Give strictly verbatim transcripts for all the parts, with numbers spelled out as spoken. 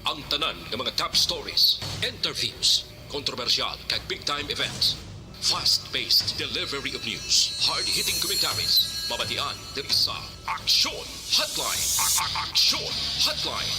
Ang tanan nga mga top stories, interviews, kontrobersyal kag big time events. Fast-paced delivery of news, hard-hitting commentaries, mabatian diri sa Aksyon Hotline. A- a- Aksyon Hotline.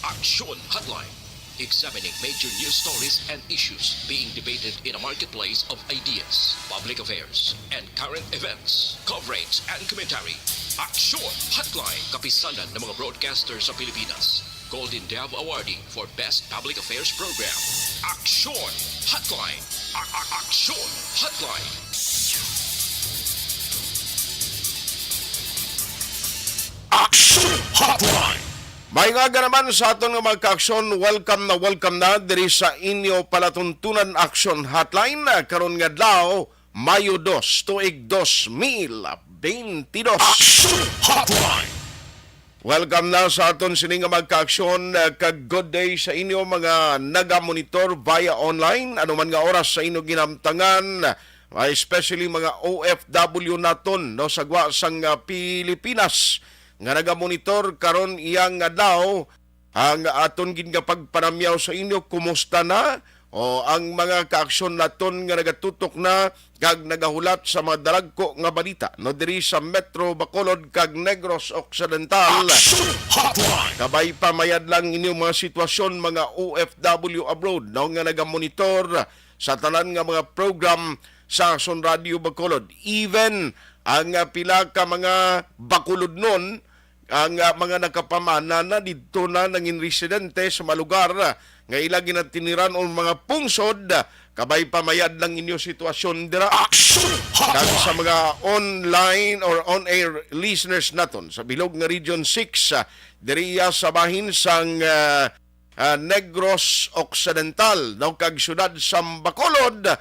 Aksyon Hotline. Examining major news stories and issues being debated in a marketplace of ideas, public affairs, and current events. Coverage and commentary. Aksyon Hotline. Kapisanan ng mga broadcaster sa Pilipinas. Golden Dove Awardee for Best Public Affairs Program. Aksyon Hotline. A- a- Aksyon Hotline. Aksyon Hotline. May nga naman sa aton nga mga kaaksyon, welcome na welcome na diri sa inyo palatuntunan Aksyon Hotline, ah, karon nga adlaw, Mayo dos, tuig dos mil bentidós. Aksyon Hotline. Welcome na sa aton sini nga mga kaaksyon, ah, kag good day sa inyo mga naga-monitor via online, anuman nga oras sa inyo ginamtangan, ah, especially mga O F W naton, no, sa gwa sang, ah, Pilipinas nga naga-monitor karon iyang adlaw. Ang aton gid nga pagpanamyaw sa inyo, kumusta na? O ang mga kaaksyon naton nga nagatutok na kag nagahulat sa mga dalagko nga balita, no, diri sa Metro Bacolod kag Negros Occidental. Action Hotline! Kabay pa mayad lang inyong mga sitwasyon, mga O F W abroad, no, nga nagamonitor sa tanan nga mga program sa Aksyon Radio Bacolod. Even ang, ah, pila ka mga Bacolodnon, ang, ah, mga nakapamana na didto na nangin residente sa mga lugar, ah, nga ila ginatiniran o mga pungsod, ah, kabay pa mayad lang inyo sitwasyon dira. Action Hotline! Kag sa mga online or on-air listeners naton sa bilog nga Region six, ah, diri iya sa bahin sang, ah, ah, Negros Occidental, no, kag siyudad sang Bacolod,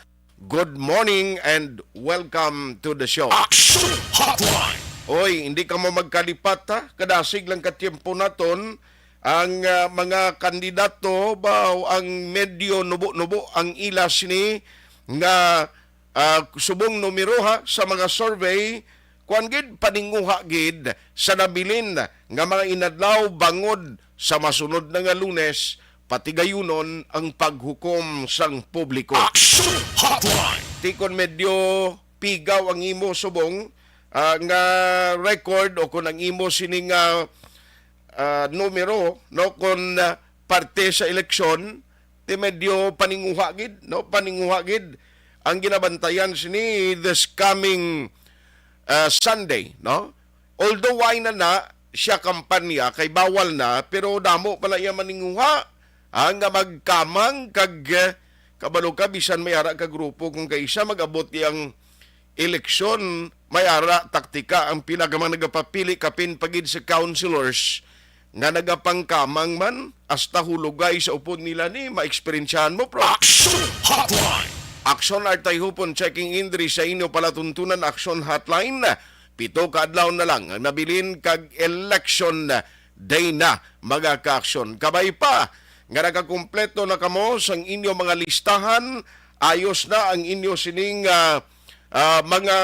good morning and welcome to the show. Action Hotline! Oy, hindi ka mo magkalipat, ha? Kadasig lang ka tiyempo naton. Ang, ah, mga kandidato ba, ang medyo nubo-nubo ang ila sini nga, ah, subong numero, ha, sa mga survey, kuan gid, paninguha gid sa nabilin nga mga inadlaw bangod sa masunod na nga Lunes, patigayunon ang paghukom sang publiko. Action Hotline! Ti kon medyo pigaw ang imo subong, ah, nga record o kon ang imo sini nga, ah, numero, no, kon, ah, parte sa eleksyon, ti medyo paninguha gid, no? Paninguha gid ang ginabantayan sini this coming, ah, Sunday, no? Although why na na siya kampanya, kay bawal na, pero damo pala iya maninguha, ah, nga magkamang kag, eh, kabalo ka, bisan may ara ka grupo, kung kaisa mag-abot iyang eleksyon, may ara taktika ang pila ka mga nagapapili, kapin pa gid sa councilors nga nagapangkamang man, hasta hulugay sa upod nila ni maeksperiensyahan mo, pro. Action Hotline! Action Artay Hupon checking in diri sa inyo palatuntunan Action Hotline. Pito ka adlaw na lang ang nabilin kag election day na, mga kaaksyon. Kabay pa nga nakakumpleto na kamo sang inyo mga listahan, ayos na ang inyo sining, ah, ah, mga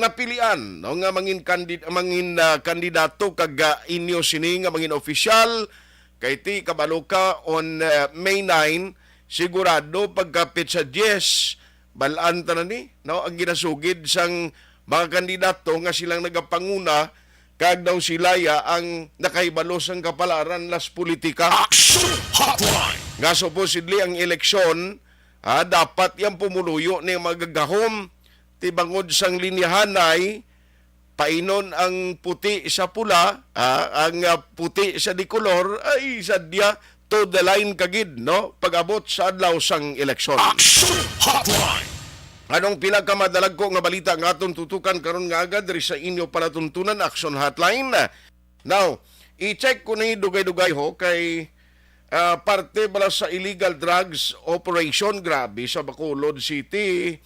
napilian, no, nga mangin kandid-, mangin, ah, kandidato kag, ah, inyo sini nga mangin opisyal, kay ti kabalo ka on, ah, May nine, sigurado pagkapit sa diyes, bal-an ta na ni, no, ang ginasugid sang mga kandidato nga silang nagapanguna kag daw sila ya ang nakahibalo sang kapalaran las politika. Action Hotline! Nga supposedly ang eleksyon, ah, dapat yang pumuluyo ni magagahom ti bangod sang linyahanay, painon ang puti sa pula, ah, ang, ah, puti sa dikolor, ay sadya, to the line ka gid, no? Pag-abot sa adlaw sang eleksyon. Action Hotline! Anong pila ka madalagko nga balita nga aton tutukan karon nga aga diri sa inyo palatuntunan, Action Hotline? Now, i-check ko ni dugay-dugay ho kay, ah, parte bala sa illegal drugs operation, grabe, sa Bacolod City.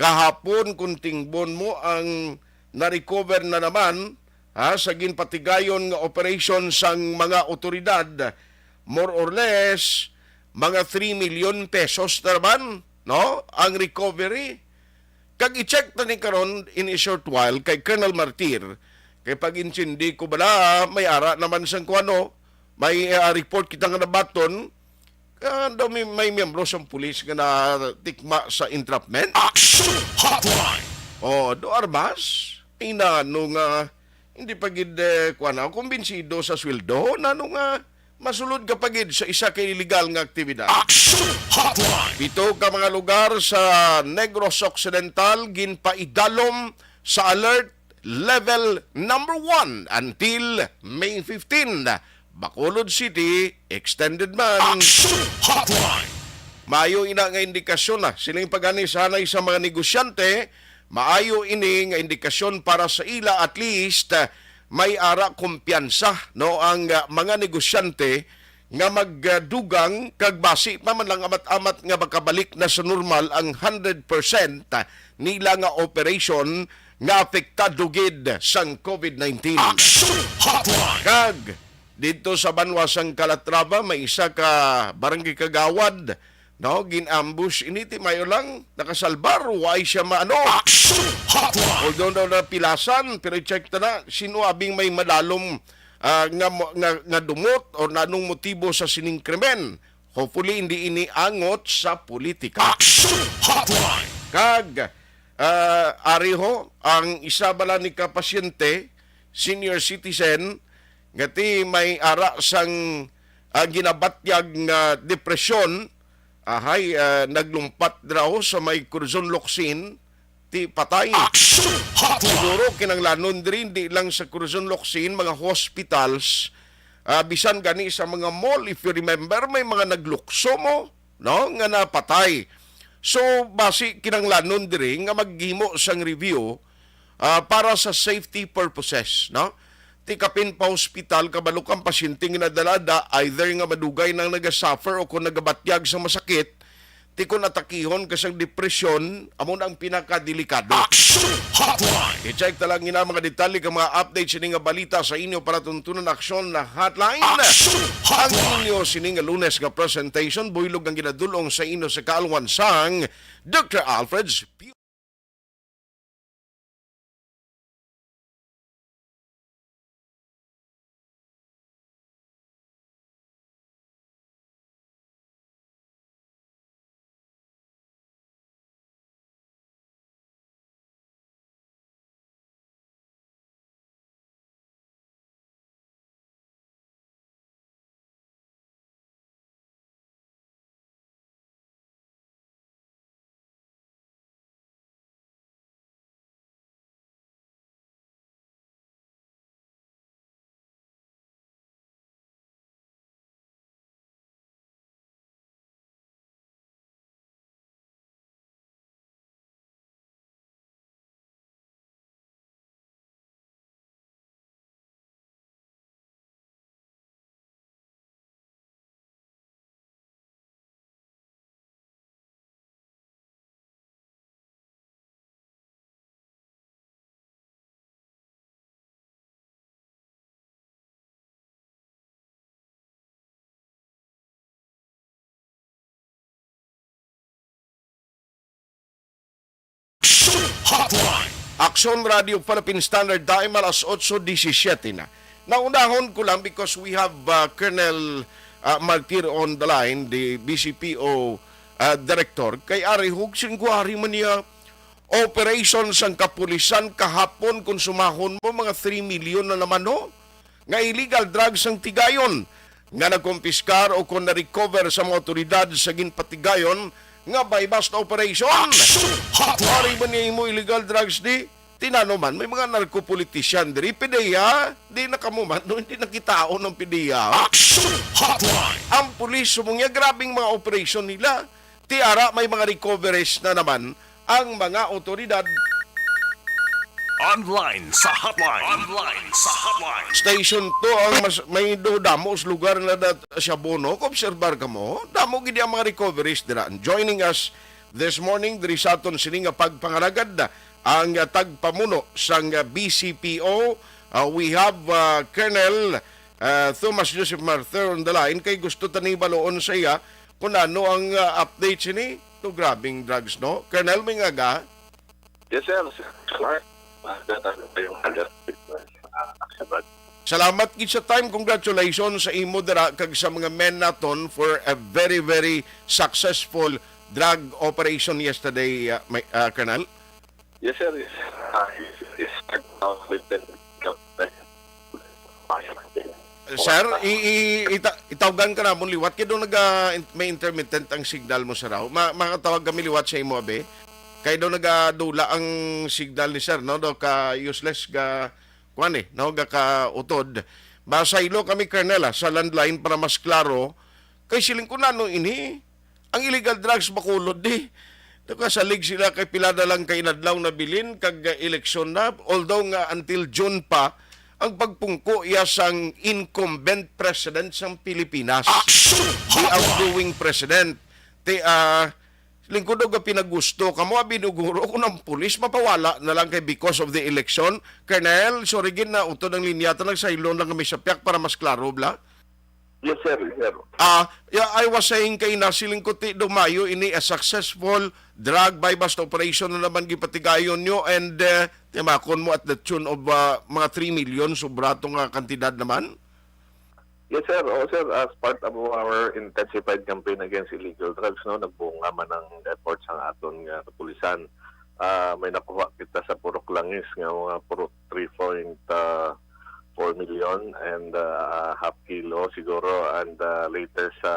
Kahapon, kung tingbon mo, ang na-recover na naman, ha, sa ginpatigayon nga operation sang mga otoridad, more or less, mga three million pesos na naman, no, ang recovery. Kag i-check ta ni karon in a short while kay Colonel Martir, Kay pag-intindi ko bala, may ara naman sang kuwano, may, ah, report kita nga nabaton, ah, daw may, may miyembro sang pulis nga natikma sa entrapment. Action Hotline! Oh, do armas? Inano nga hindi pa gid, eh, kuwan, ako kumbinsido sa sweldo, nano nga masulod ka pa gid sa isa ka illegal nga aktibidad. Action Hotline! Pito ka mga lugar sa Negros Occidental ginpaidalom sa alert level number one until May fifteen. Bacolod City, extended man. Action Hotline! Maayo ina nga indikasyon na sining pagani sanay sa mga negosyante. Maayo ini nga indikasyon para sa ila, at least, ah, may ara kumpiyansa, no, ang, ah, mga negosyante nga magdugang kag basi pa man lang amat-amat nga makabalik na sa normal ang hundred percent nila nga operation nga apektado gid sang covid nineteen. Action Hotline! Kag didto sa banwa sang Calatrava, may isa ka barangay kagawad, no, gin-ambush ini, ti mayo lang nakasalbar, way siya maano. Action Hotline! Although daw napilasan, pero i-check ta na sino abing may malalom, ah, nga mo-, nga, nga dumot or nanong motibo sa sining krimen. Hopefully, hindi ini angot sa politika. Action Hotline! Kag, ah, ari ho, ang isa bala ni ka pasyente, senior citizen, nga ti may ara sang, ah, ginabatyag nga depresyon, ahay, ah, naglumpat dira ho sa may Corazon Locsin, ti patay. Action Hotline! Siguro kinanglanon diri, hindi lang sa Corazon Locsin, mga hospitals, ah, bisan gani sa mga mall, if you remember, may mga naglukso mo, no, nga napatay. So, basi kinanglanon diri nga maghimo sang review, ah, para sa safety purposes, no? Ti kapin pa hospital, kabalo kang pasyente nga nadala-da, either nga madugay nang nagasuffer o kung nagabatyag sa masakit, ti kon atakihon ka sang depresyon, amo na ang pinakadelikado. Action Hotline! I-check ta lang ina mga detalye kag mga updates sini nga balita sa inyo palatuntunan, Action Hotline. Action Ang Hotline! Inyo sini nga Lunes nga presentation, buylog ang ginadulong sa inyo sa kaalwan sang Doctor Alfred's Action Hotline. Action Radio Philippine Standard Time, alas otso disisiete na. Naunahon ko lang because we have, uh, Colonel, uh, Martir on the line, the B C P O, uh, Director. Kay ari hug singkwari man niya operation sang kapulisan kahapon, kung sumahon mo, mga three million na naman, ho, nga illegal drugs ang tigayon nga nakumpiskar o kon na-recover sa mga awtoridad sa ginpatigayon nga buy-bust operation. Action Hotline! Ari ba niya imo illegal drugs di? Tinano man, may mga narco-politician diri. PDEA, di na kamo man, no, hindi na kitaon ang PDEA. Action Hotline! Ang pulis, sumungya, grabing mga operation nila. Ti ara, may mga recoveries na naman ang mga awtoridad. Online sa hotline. Online sa hotline. Station two ang mas, may do damo sa lugar na dat-, sa Bono. Kung obserbar ka mo, damo gid ang mga recoveries dira. Joining us this morning, diri sa aton sini nga pagpangalagad, ang, ah, tagpamuno sang, ah, B C P O. Ah, we have, ah, Colonel, ah, Thomas Joseph Martir on the line. Kay gusto ta ni baluon sa iya kung ano ang, ah, update sini to grabing drugs, no? Colonel, may ngaga? Yes, sir. Sir Mark, maganda tayo pa yung alert. ah, Salamat gid sa time. Congratulations sa imo dira kag sa mga men naton for a very, very successful drug operation yesterday, uh, may, uh, Colonel. Yes, sir. Yes, sir. Ah, yes, yes, sir. Ah, with the Sir, i, i, ita, itawgan ka namon liwat kay daw naga, may intermittent ang signal mo, sir, aw. Ma, makatawag kami liwat sa imo, abi. Kay daw nagadula ang signal ni sir, no? Daw ka useless ga, kuan eh, no? Ga ka utod. Masaylo kami, Colonel, ah, sa landline para mas klaro. Kay siling ko, nano ini? Ang illegal drugs makulod di. Nakasalig sila kay pila na lang ka inadlaw na bilin kag, uh, eleksyon na. Although nga until June pa ang pagpungko iya sang incumbent president sang Pilipinas. Action! The outgoing president. Ti, ah, lingkod og pinagusto kamo, abi, nuguro kung ang pulis mapawala na lang kay because of the election. Colonel, sorry gid na utod ang linya, ta nagsaylo lang kami sa piyak para mas klaro, bla. Yes, sir. Yes, sir. Ah, yeah, I was saying kay nasiling ko ti dumayo ini a successful drug buy-bust operation na naman gipatigayon nyo and, eh, timakon mo at the tune of, ah, mga three million, sobra to nga kantidad naman? Yes, sir. Oh, sir, as part of our intensified campaign against illegal drugs, no, nagbunga man ang efforts sang aton nga kapulisan. Ah, may nakuha kita sa Purok Langis nga mga puro three point four million and, ah, half kilo siguro, and, ah, later sa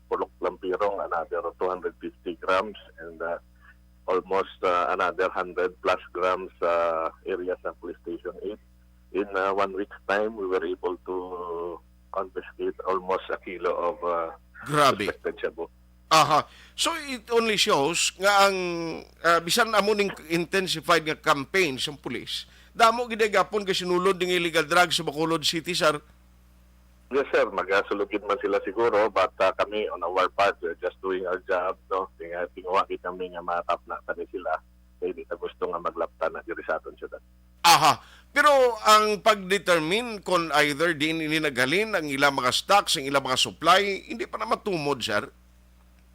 Purok Lampirong, another two hundred fifty grams, and, ah, almost, ah, another hundred plus grams sa area sa Police Station eight. In, ah, one week's time, we were able to confiscate almost a kilo of, ah, Grabe. Suspected shabu. Aha. So, it only shows nga ang, ah, bisan amo ning intensified nga campaign sang pulis, damo gid gapon kay sinulod ning illegal drugs sa Bacolod City, sir. Yes, sir. Magasulod gid man sila siguro, but, ah, kami on our part, we're just doing our job, no? Tinga-, tinguha gid kami nga matapna ta ni sila. Kay di ta gusto nga maglapta na diri sa aton syudad. Aha. Pero ang pag-determine kung either diin ini naghalin, ang ilang mga stocks, ang ilang mga supply, hindi pa na matumod, sir.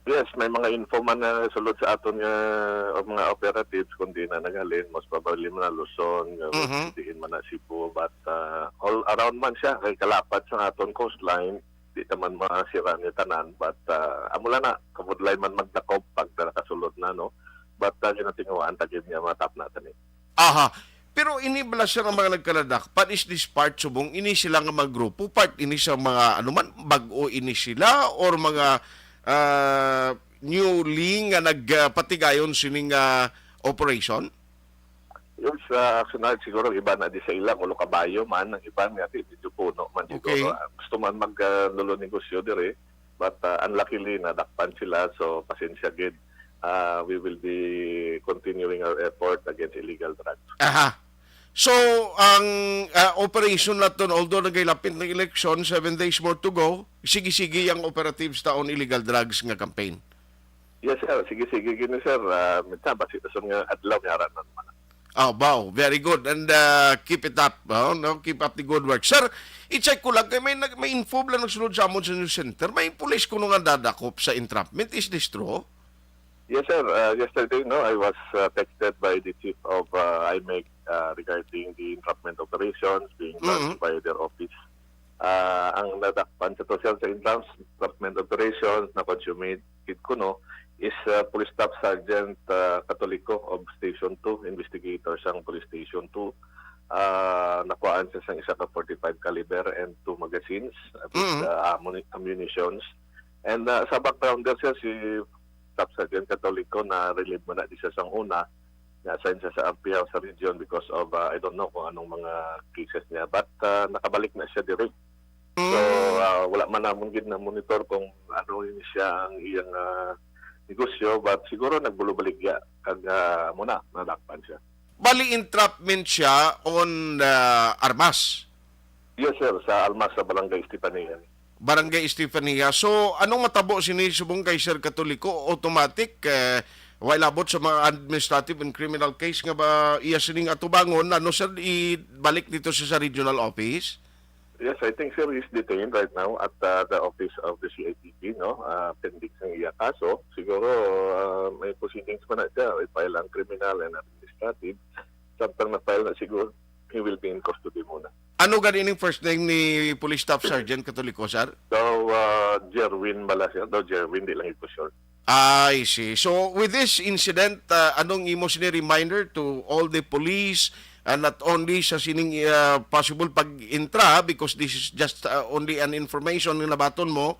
Yes, may mga info man na sulod sa aton nga, o mga operatives kung diin na naghalin, most probably man na Luzon, nga Mhm. diin man na Cebu, but, ah, all around man siya, kay kalapad sa aton coastline, di ta man masira ni tanan, but, ah, amo lang na, kabudlay man magdakop pag nakasulod na, no? But, ah, ginatinguhaan ta gid nga matapna ta ni. Aha. Pero ini bala, sir, ang mga nagkaladakpan, is this part subong ini sila nga mga grupo, part ini sa mga, ano man, bag-o ini sila or mga, ah, newly nga nagpatigayon sining, ah, operation? Yes, ah, actually, siguro iba na di sa ila, kulo kabayo man, ang iban nga di, medyo puno man siguro. Okay. Ah, gusto man mag, ah, nulo negosyo diri, but, ah, unluckily, nadakpan sila, so pasensya gid. Ah, we will be continuing our effort against illegal drugs. Aha. So, ang, ah, operation naton, although nagay lapit ng eleksyon, seven days more to go, sige-sige ang operatives ta on illegal drugs nga campaign. Yes, sir. Sige, sige, gini, sir. Ah, minsan, basi sa mga adlaw, may ara na naman. Oh, wow. Very good. And, ah, keep it up. Oh, no? Keep up the good work. Sir, i-check ko lang, kay may, nag-, may info lang nagsulod sa amon sa news center. May pulis kuno nga dadakop sa entrapment. Is this true? Yes, sir. Ah, yesterday, no, I was, ah, texted by the chief of, ah, I M E C, ah, regarding the entrapment operations being launched Mm-hmm. by their office. Ah, ang nadakpan sa to, sir, sa entrapment operations na consummate kuno is, ah, Police Staff Sergeant, ah, Catolico of Station two, investigator sang Police Station two. Ah, nakuhaan siya sang isa ka forty-five caliber and two magazines, ah, with, Mm. ah, ammuni-, ammunitions. And, ah, sa background, sir, si Staff Sergeant Catolico na relieve mo na di siya sang una, na-assign siya sa Ampihao sa region because of, ah, I don't know kung anong mga cases niya. But, ah, nakabalik na siya diri. So, Mm. ah, wala man namon gid na-monitor kung ano yun siya ang iyang, ah, negosyo, but siguro nagbulubaligya kag, ah, muna, nadakpan siya. Bali, entrapment siya on, ah, Armas? Yes, sir. Sa Almas, sa Barangay Estefania. Barangay Estefania. So, anong matabo sini subong kay Sir Katoliko? Automatic, eh, way labot sa mga administrative and criminal case nga ba iya sining atubangon? Ano, sir, ibalik dito siya sa regional office? Yes, I think, sir, is detained right now at, uh, the office of the C I D G, no? Uh, pending sa iya kaso. Siguro, uh, may proceedings pa na siya. I-file ang criminal and administrative. Samtang na-file na siguro, he will be in custody muna. Ano gani ning first name ni Police Staff Sergeant Catolico, sir? Daw, ah, Jerwin bala siya. Daw Jerwin, di lang ko sure. I see. So, with this incident, ah, anong imo sini reminder to all the police, ah, not only sa sining, ah, possible pag-intra, because this is just, ah, only an information nga nabaton mo,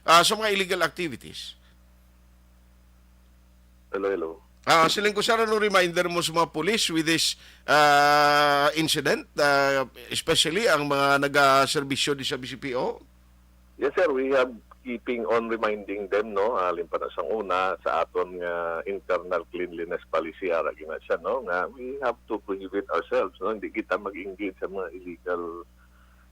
ah, sa mga illegal activities? Hello, hello. Ah, siling ko, sir, ano reminder mo sa mga pulis with this, ah, incident, ah, especially ang mga nagaserbisyo di sa B C P O? Yes, sir. We have keeping on reminding them, no? Ah, limpana sang una, sa aton nga internal cleanliness policy, ara gina siya, no? Nga we have to prohibit ourselves, no? Hindi kita mag-engage sa mga illegal,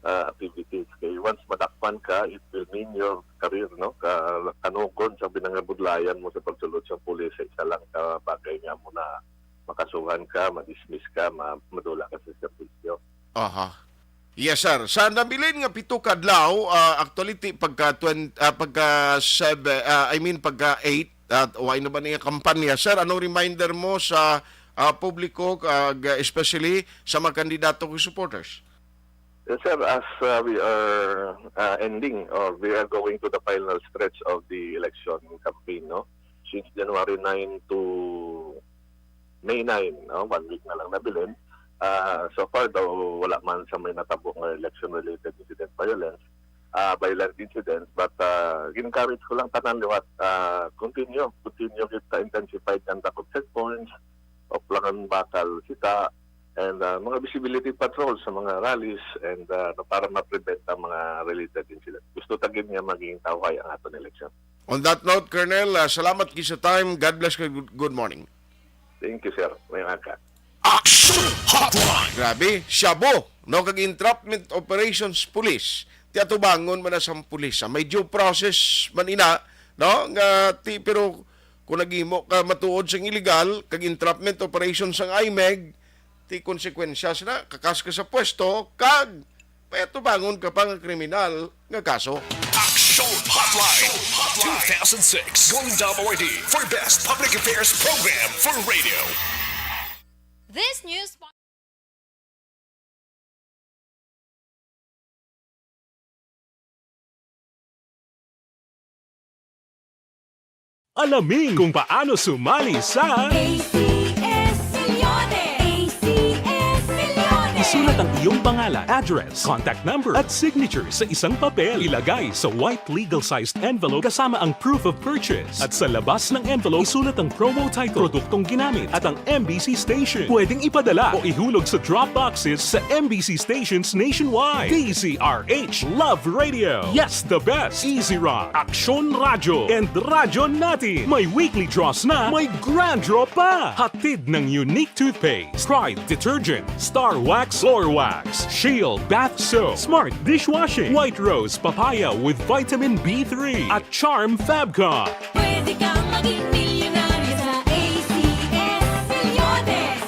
ah, activities. Kay once madakpan ka, it will mean your career, no? Ka-, kanugon sa pinangabudlayan mo sa pagsulod sa pulis sa isa lang ka bagay nga mo na makasuhan ka, ma-dismiss ka, ma-, madula ka sa serbisyo. Aha. Yes, sir. Sa nabilin nga pito ka adlaw, ah, actually, ti-, pagka twenty, ah, pagka seven, ah, I mean, pagka eight, at wala na ba niya kampanya? Sir, anong reminder mo sa, ah, publiko, kag, ah, especially sa mga kandidato kag supporters? Yes, sir. As, uh, we are, uh, ending or we are going to the final stretch of the election campaign, no? Since January nine to May nine, no? One week na lang nabilin. Uh, so far daw, wala man sa may natabo nga election-related incident violence, uh, violent incident, but, uh, encourage ko lang tanan liwat, uh, continue, continue kita intensified conduct of checkpoints, of langan bakal sita, and, ah, mga visibility patrol sa mga rallies and, ah, ano, para ma-prevent ang mga related incident. Gusto ta gid nga maging tawhay ang aton eleksyon. On that note, Colonel, ah, salamat gid sa time. God bless you. Good, good morning. Thank you, sir. May aga. Action Hotline. Grabe, shabu, no, kag entrapment operations police. Ti atubangon man na sang pulis, ah. May due process man ina, no, nga ti, pero kung naghimo ka matuod sang illegal kag entrapment operation sang I M E G, ti konsekwensya sina, kakas ka sa pwesto, kag patubangon ka pa nga kriminal nga kaso. Action Hotline two thousand six Golden Dove Awardee for Best Public Affairs Program for Radio. This news Alamin kung paano sumali sa A C S Millones! A C S Millones! Isulat ang iyong pangalan, address, contact number, at signature sa isang papel. Ilagay sa white legal-sized envelope kasama ang proof of purchase. At sa labas ng envelope, isulat ang promo title, produktong ginamit, at ang M B C station. Pwedeng ipadala o ihulog sa drop boxes sa M B C stations nationwide. D Z R H Love Radio. Yes, the best. Easy Rock, Aksyon Radyo, and Radyo Natin. May weekly draws na, may grand draw pa. Hatid ng Unique Toothpaste, Pride Detergent, Star Wax Floor Wax, Shield Bath Soap, Smart Dishwashing, White Rose Papaya with Vitamin B three, at Charm Fabcon. Pwede kang maging milyonaryo sa A C S Millones.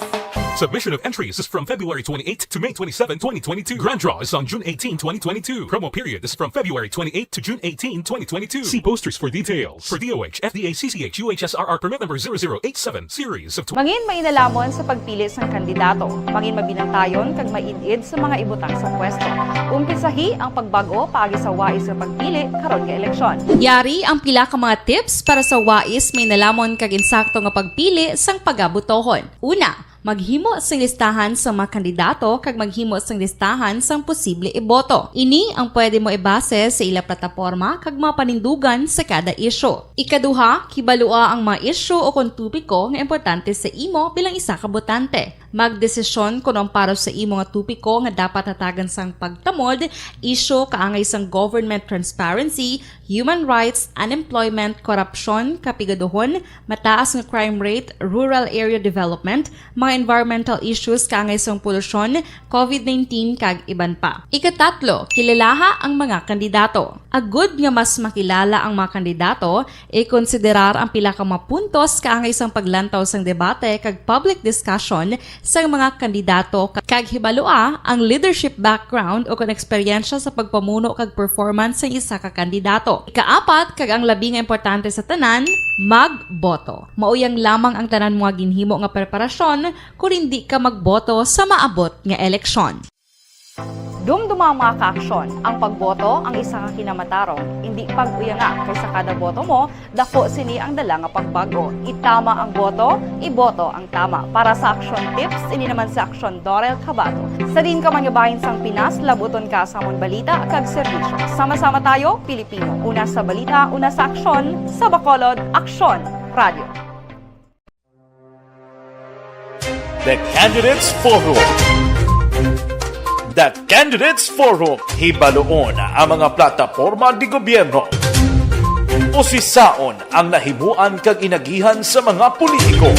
Submission of entries is from February twenty-eighth to May twenty-seven, twenty twenty-two. Grand draw is on June eighteen, twenty twenty-two. Promo period is from February twenty-eighth to June eighteen, twenty twenty-two. See posters for details. For D O H, F D A, C C H, U H S R R permit number zero zero eight seven, series of tw- Mangin mainalhamon sa pagpili sang kandidato. Mangin mabinantayon kag maid-id sa mga ibutang sa pwesto. Umpisahi ang pagbag-o paagi sa wais nga pagpili karon nga eleksyon. Yari ang pila ka mga tips para sa wais, mainalhamon kag insakto nga pagpili sang pagabutohon. Una, maghimo sing listahan sa mga kandidato kag maghimo sing listahan sang posible iboto. Ini ang pwede mo ibase sa ila plataporma kag mga panindugan sa kada isyu. Ikaduha, kibalua ang mga isyu o kon topiko nga importante sa imo bilang isa ka botante. Magdesisyon kon ang para sa imo nga topiko nga dapat hatagan sang pagtamod, isyu kaangay sang government transparency, human rights, unemployment, korupsyon, kapigaduhon, mataas nga crime rate, rural area development, mga environmental issues kaangay sang polusyon, covid nineteen, kag iban pa. Ikatatlo, kilalaha ang mga kandidato. Agud nga mas makilala ang mga kandidato, ikonsiderar ang pila ka mga puntos kaangay sang paglantaw sang debate kag public discussion sang mga kandidato, kag hibalua ang leadership background o kon eksperyensya sa pagpamuno kag performance sang isa ka kandidato. Ikaapat, kag ang labi nga importante sa tanan, magboto. Mauyang lamang ang tanan mga ginhimo nga preparasyon kon hindi ka magboto sa maabot nga eleksyon. Dumduma ang mga kaaksyon. Ang pagboto ang isa ka kinamatarong. Indi pag-uyanga, kay sa kada boto mo, dako sini ang dala nga pagbago. Itama ang boto, iboto ang tama. Para sa Aksyon Tips, ini naman si Aksyon Dorel Cabato. Sa diin ka man nga bahin sang Pinas, labuton ka sa amon balita kag serbisyo. Sama-sama tayo, Pilipino. Una sa balita, una sa aksyon, sa Bacolod, Aksyon Radio. The Candidates Forum. The Candidates Forum. Hibaluon ang mga plataporma de gobyerno. Usisaon ang nahimuan kag inagihan sa mga politiko.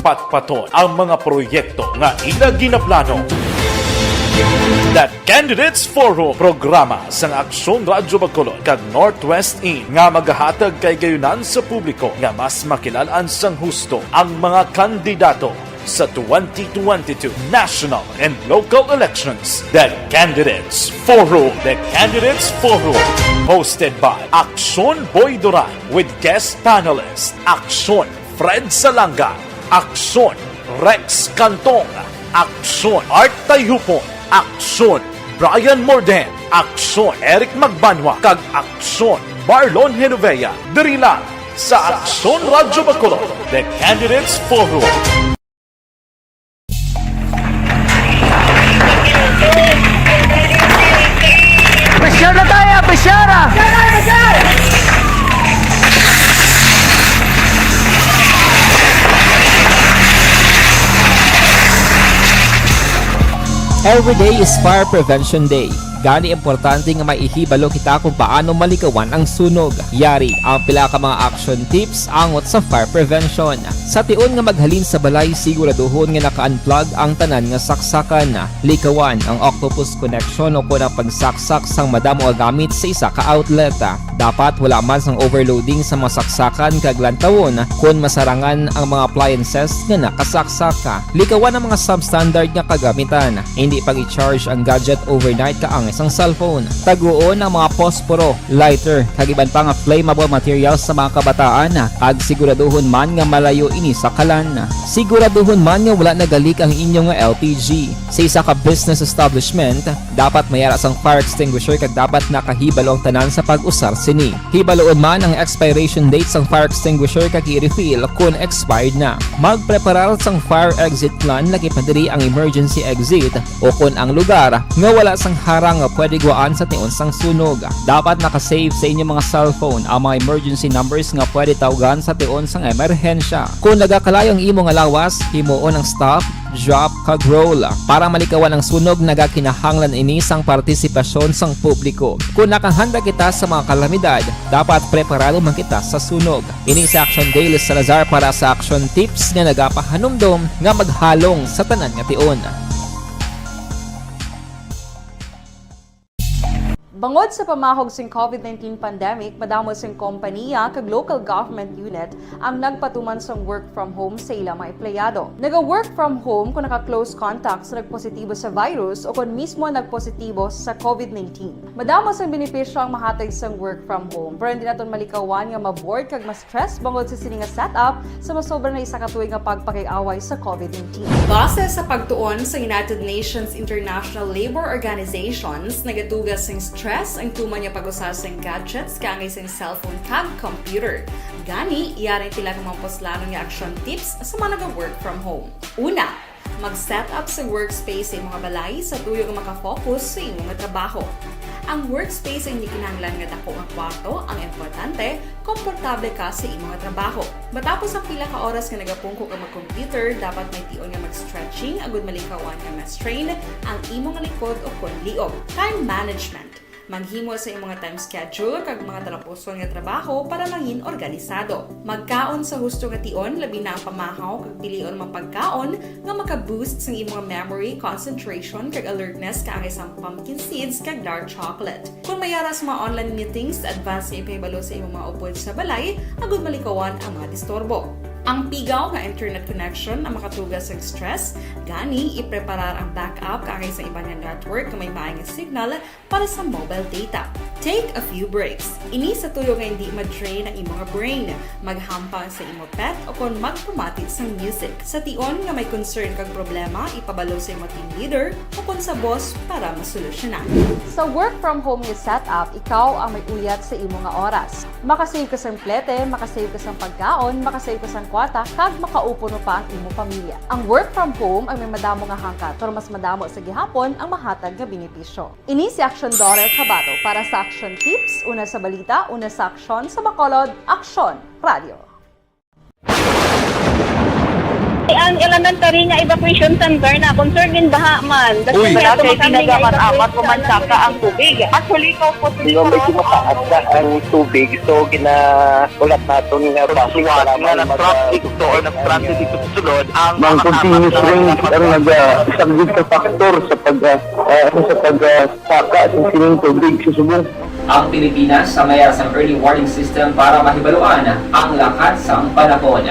Patpaton ang mga proyekto nga ila ginaplano. The Candidates Forum, programa sang Aksyon Radyo Bacolod kag Northwest In nga magahatag kahigayunan sa publiko nga mas makilal-an sang husto ang mga kandidato sa twenty twenty-two national and local elections. The Candidates Forum. The Candidates Forum, hosted by Aksyon Boy Duran with guest panelist Aksyon Fred Salanga, Aksyon Rex Cantong, Aksyon Art Tayupon, Aksyon Brian Morden, Aksyon Eric Magbanwa, kag Aksyon Marlon Genovea. Diri lang sa Aksyon Radyo Bacolod, The Candidates Forum. Pressure na tayo! Pressure! Every day is Fire Prevention Day. Gani, importante nga may ihibalo kita kung paano malikawan ang sunog. Yari ang pila ka mga action tips angot sa fire prevention. Sa tion nga maghalin sa balay, siguraduhon nga naka-unplug ang tanan nga saksakan. Likawan ang octopus connection o kon ang pagsaksak sang madamo nga gamit sa isa ka outlet. Dapat wala man sang overloading sa mga saksakan kag lantawon kon masarangan ang mga appliances nga nakasaksak. Likawan ang mga substandard nga kagamitan. Hindi pag-i-charge ang gadget overnight kaangay sang cellphone. Taguon ang mga posporo, lighter, kag iban pa nga flammable materials sa mga kabataan, kag siguraduhon man nga malayo ini sa kalan. Siguraduhon man nga wala nagalik ang inyo nga L P G. Sa isa ka business establishment, dapat may ara sang fire extinguisher kag dapat nakahibalo ang tanan sa pag-usar sini. Hibaluon man ang expiration date sang fire extinguisher kag i-refill kon expired na. Magpreparar sang fire exit plan, labi pa diri ang emergency exit o kon ang lugar nga wala sang harang nga pwede guwaan sa tion sang sunog. Dapat naka-save sa inyo mga cellphone ang mga emergency numbers nga pwede tawgan sa tion sang emerhensya. Kon nagakalayo ang imo nga lawas, himuon ang stop, drop, kag roll. Para malikawan ang sunog, nagakinahanglan ini sang partisipasyon sang publiko. Kon nakahanda kita sa mga kalamidad, dapat preparado man kita sa sunog. Ini si Action Daily Salazar para sa Action Tips nga nagapahanumdom nga maghalong sa tanan nga tion. Bangod sa pamahog sing COVID nineteen pandemic, madamo sing kompaniya kag local government unit ang nagpatuman sang work from home sa ila mga empleyado. Naga-work from home kon naka-close contact sa nagpositibo sa virus o kon mismo nagpositibo sa COVID nineteen. Madamo sang benepisyo ang mahatag sang work from home, pero hindi naton malikawan nga ma-bored kag ma-stress bangod sa sini nga setup sa masobra na isa ka tuig nga pagpakig-away sa COVID nineteen. Base sa pagtuon sa United Nations International Labour Organizations, nagaduga sing stress ang tuman nga pag-usa sing gadgets kaangay sing cellphone kag computer. Gani, yari ang pila ka mga puslanon nga action tips sa mga naga-work from home. Una, mag-set up sa workspace sa imong balay sa tuyo nga maka-focus sa imo nga trabaho. Ang workspace ang hindi kinahanglan nga dako nga kwarto, ang importante, komportable ka sa imo nga trabaho. Matapos ang pila ka oras nga nagapungko ka mag-computer, dapat may tion nga mag-stretching agud malikawan nga ma-strain ang imo nga likod o kon liog. Time management. Maghimo sa imo nga time schedule kag mga talapuson nga trabaho para mangin organisado. Magkaon sa husto nga tion, labi na ang pamahaw kag pilion ang mga pagkaon nga maka-boost sang imo nga memory, concentration, kag alertness kaangay sang pumpkin seeds kag dark chocolate. Kon may ara sa mga online meetings, advance nga ipahibalo sa imo mga upod sa balay agud malikawan ang mga disturbo. Ang pigaw nga internet connection ang makatuga sa stress, gani ipreparar ang backup kaangay sa iban nga network nga may maay nga signal para sa mobile data. Take a few breaks. Ini sa tuyo nga hindi ma-drain ang imo nga brain, maghampang sa imo pet o kon magpamati sang music. Sa tion nga may concern kag problema, ipabalo sa imo team leader o kon sa boss para masolusyonan. Sa work from home nga setup, ikaw ang may uyat sa imo nga oras. Makasave ka sang plete, makasave ka sang pagkaon, makasave ka sang kwarta, kag makaupo pa ang imo pamilya. Ang work from home ang may madamo nga hangkat, pero mas madamo sa gihapon ang mahatag nga benepisyo. Ini si Action Daughter Kabato para sa Action Tips, una sa balita, una sa aksyon, sa Bacolod, Aksyon Radio. Ang elementary nga evacuation center na concerned in baha man. Uy, wala kay tinaga man amat ko man saka ang tubig. Actually, ko po Pero medyo mataas na ang tubig, so ginaulat naton nga bus nga nag-traffic to or nag-transit dito sa sulod ang Mang continuous rain ang nag-, ah, isang big factor sa pag, ah, ah, sa pag, ah, saka sa sining tubig sa subong. Ang Pilipinas ang may sang early warning system para mahibaluan ang lakat sang panahon.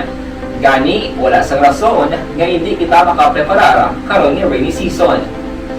Gani, wala sang rason nga hindi kita makapreparar karon nga rainy season.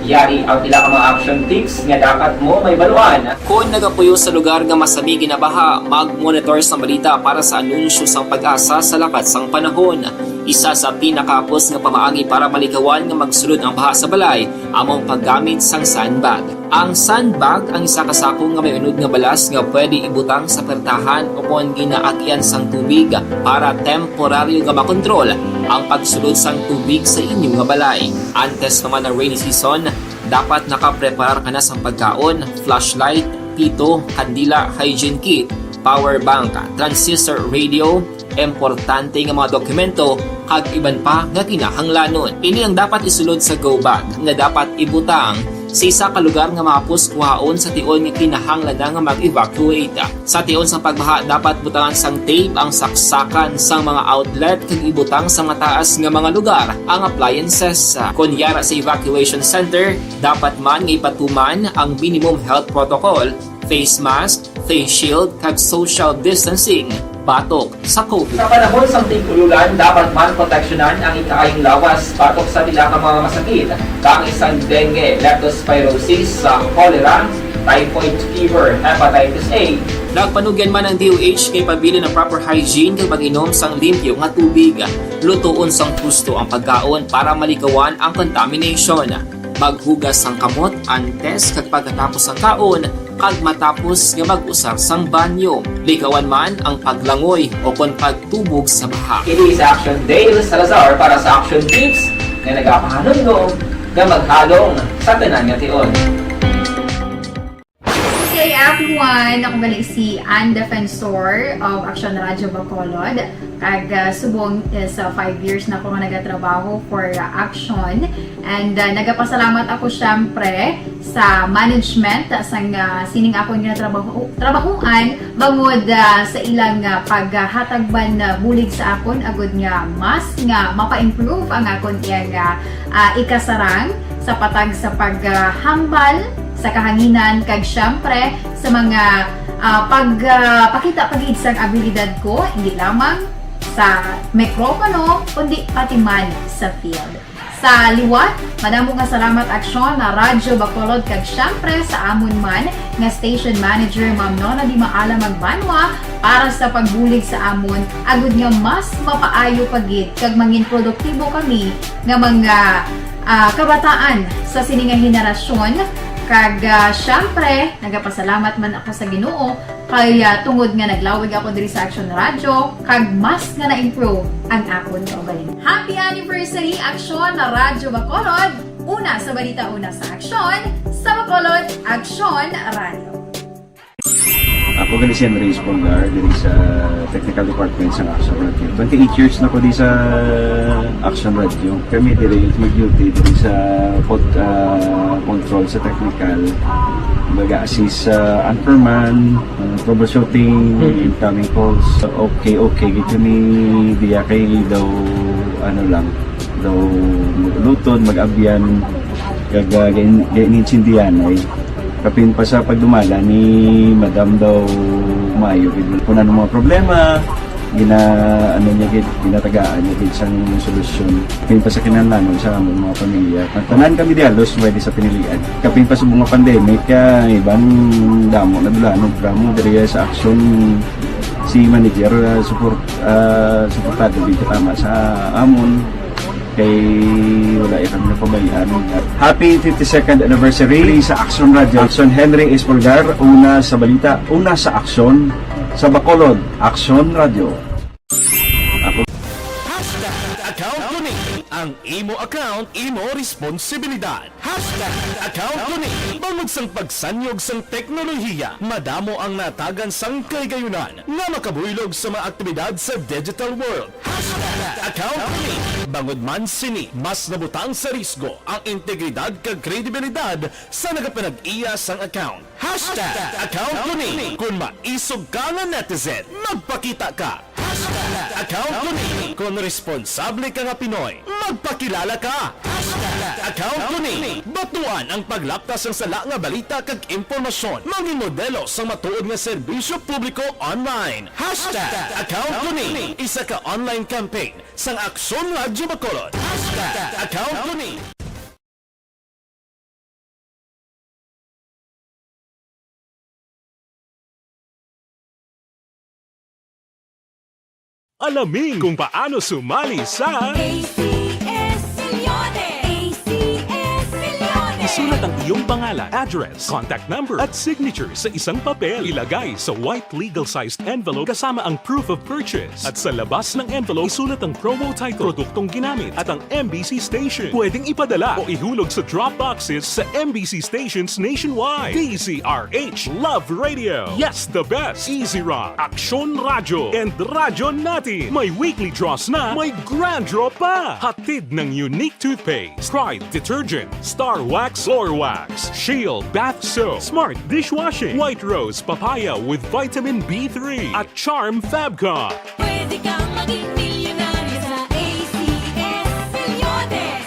Yari ang pila ka mga action tips nga dapat mo mahibaluan. Kon nagapuyo sa lugar nga masami ginabaha, mag-monitor sang balita para sa anunsyo sang PAGASA sa lakat sang panahon. Isa sa pinakahapos nga pamaagi para malikawan nga magsulod ang baha sa balay amo ang paggamit sang sandbag. Ang sandbag ang isa ka sako nga may unod nga balas nga pwede ibutang sa pertahan o kon ginaagyan sang tubig para temporaryo nga makontrol ang pagsulod sang tubig sa inyo nga balay. Antes pa man ang rainy season, dapat nakapreparar ka na sang pagkaon, flashlight, pito, kandila, hygiene kit, power bank, transistor radio, importante nga mga dokumento, kag iban pa nga kinahanglanon. Ini ang dapat isulod sa go bag nga dapat ibutang sa isa ka lugar nga mahapos kuhaon sa tion nga kinahanglan na nga mag-evacuate. Sa tion sang pagbaha, dapat butangan sang tape ang saksakan sang mga outlet kag ibutang sa mataas nga mga lugar ang appliances. Kon yara sa evacuation center, dapat man nga ipatuman ang minimum health protocol, face mask, face shield, kag social distancing batok sa COVID. Sa panahon sang tig-ulogan, dapat man proteksyonan ang ikaayong lawas batok sa pila ka mga masakit, kaangay sang dengue, leptospirosis, sa cholera, typhoid fever, hepatitis A. Nagpanugyan man ang D O H kay pabilin ang proper hygiene kag pag-inom sang limpyo nga tubig. Lutoon sang husto ang pagkaon para malikawan ang contamination. Maghugas sang kamot antes kag pagkatapos sang kaon, kag matapos nga mag-usar sang banyo. Likawan man ang paglangoy o kon pagtubog sa baha. Ini si Action Dale Salazar para sa Action Tips nga nagapahanumdom nga maghalong sa tanan nga tion. Good day, everyone. Ako gali si Ann Defensor of Action Radio Bacolod. Kag, ah, subong is, ah, five years na ko nga nagatrabaho for, ah, Action. And, ah, nagapasalamat ako, syempre, sa management, ah, sang, ah, sining akon nga trabaho, trabahuan, bangod, ah, sa ilang, ah, paghatag man, ah, bulig sa akon, agud nga mas nga mapa-improve ang akon iyang, ah, ah, ikasarang sa patag sa paghambal sa kahanginan, kag, syempre, sa mga, ah, pag, ah, pakita pa gid sang abilidad ko, hindi lamang sa mikropono, kundi pati man sa field. Sa liwat, madamo nga salamat, Aksyon na Radyo Bacolod, kag, syempre, sa amon man nga station manager, Ma'am Nona Di Maala Magbanwa, para sa pagbulig sa amon, agud nga mas mapaayo pa gid kag mangin produktibo kami nga mga, ah, kabataan sa sini nga henerasyon. Kag, ah, syempre, nagapasalamat man ako sa Ginoo kay, ah, tungod nga naglawig ako diri sa Action Radio, kag mas nga na-improve ang akon kaugalingon. Happy anniversary, Action na Radyo Bacolod! Una sa balita, una sa aksyon, sa Bacolod, Action Radio. Ako gali si Henry Espolgar, diri sa technical department sa Action Radio. Twenty-eight years na ko di sa Action Radio. Kami diri mag-duty diri sa pod-, ah, control sa technical. Mag-assist sa anchorman, ah, troubleshooting, incoming calls. Okay, okay. Gito ni diya kay daw, ano lang, daw luton, mag-abyan, kag, ah, gain-, gain-, intindihan ay. Kapin pa sa pagdumala ni Madam daw maayo gid. Kung ano mga problema, Gina-, ano niya gid, ginatagaan niya gid sang solusyon. Kapin pa sa kinahanglanon sa among mga pamilya. Ang tanan kami dihalos pwede sa pinilian. Kapin pa sa mga pandemic, ah, iban damo na dulanog, damo diri sa aksyon si manager, ah, support, ah, suportado gid katama sa amon. Kay wala iya kami napabayaan. Happy fifty-second anniversary sa Aksyon Radio. Aksyon Henry Espolgar, una sa balita, una sa aksyon, sa Bacolod, Aksyon Radio. Ako. Hashtag account ko ni. Ang imo account, imo responsibilidad. Hashtag account ko ni. Bangod sang pagsanyog sang teknolohiya, madamo ang natagan sang kahigayonan nga makabuylog sa mga aktibidad sa digital world. Hashtag account ko ni. Bangod man sini, mas nabutang sa risgo ang integridad kag kredibilidad sa nagapanag-iya sang account. Hashtag account ko ni. Kung maisog ka nga netizen, magpakita ka. Hashtag account ko ni. Kung responsable ka nga Pinoy, magpakilala ka. Hashtag account ko ni. Batuan ang paglapta sang sala nga balita kag impormasyon. Mangin modelo sang matuod nga serbisyo publiko online. Hashtag account ko ni. Isa ka online campaign sang Aksyon Radyo Bacolod. Hashtag account ko ni. Alamin kung paano sumali sa A C S Millones! A C S Millones! Isulat ang iyong pangalan, address, contact number, at signature sa isang papel. Ilagay sa white legal-sized envelope kasama ang proof of purchase. At sa labas ng envelope, isulat ang promo title, produktong ginamit, at ang M B C station. Pwedeng ipadala o ihulog sa drop boxes sa M B C stations nationwide. D Z R H Love Radio. Yes, the best. Easy Rock, Aksyon Radyo, and Radyo Natin. May weekly draws na, may grand draw pa. Hatid ng Unique Toothpaste, Pride Detergent, Star Wax, Floor Wax, Shield Bath Soap, Smart Dishwashing, White Rose Papaya with Vitamin B three, at Charm Fabcon. Pwede kang maging milyonaryo sa A C S Milyones.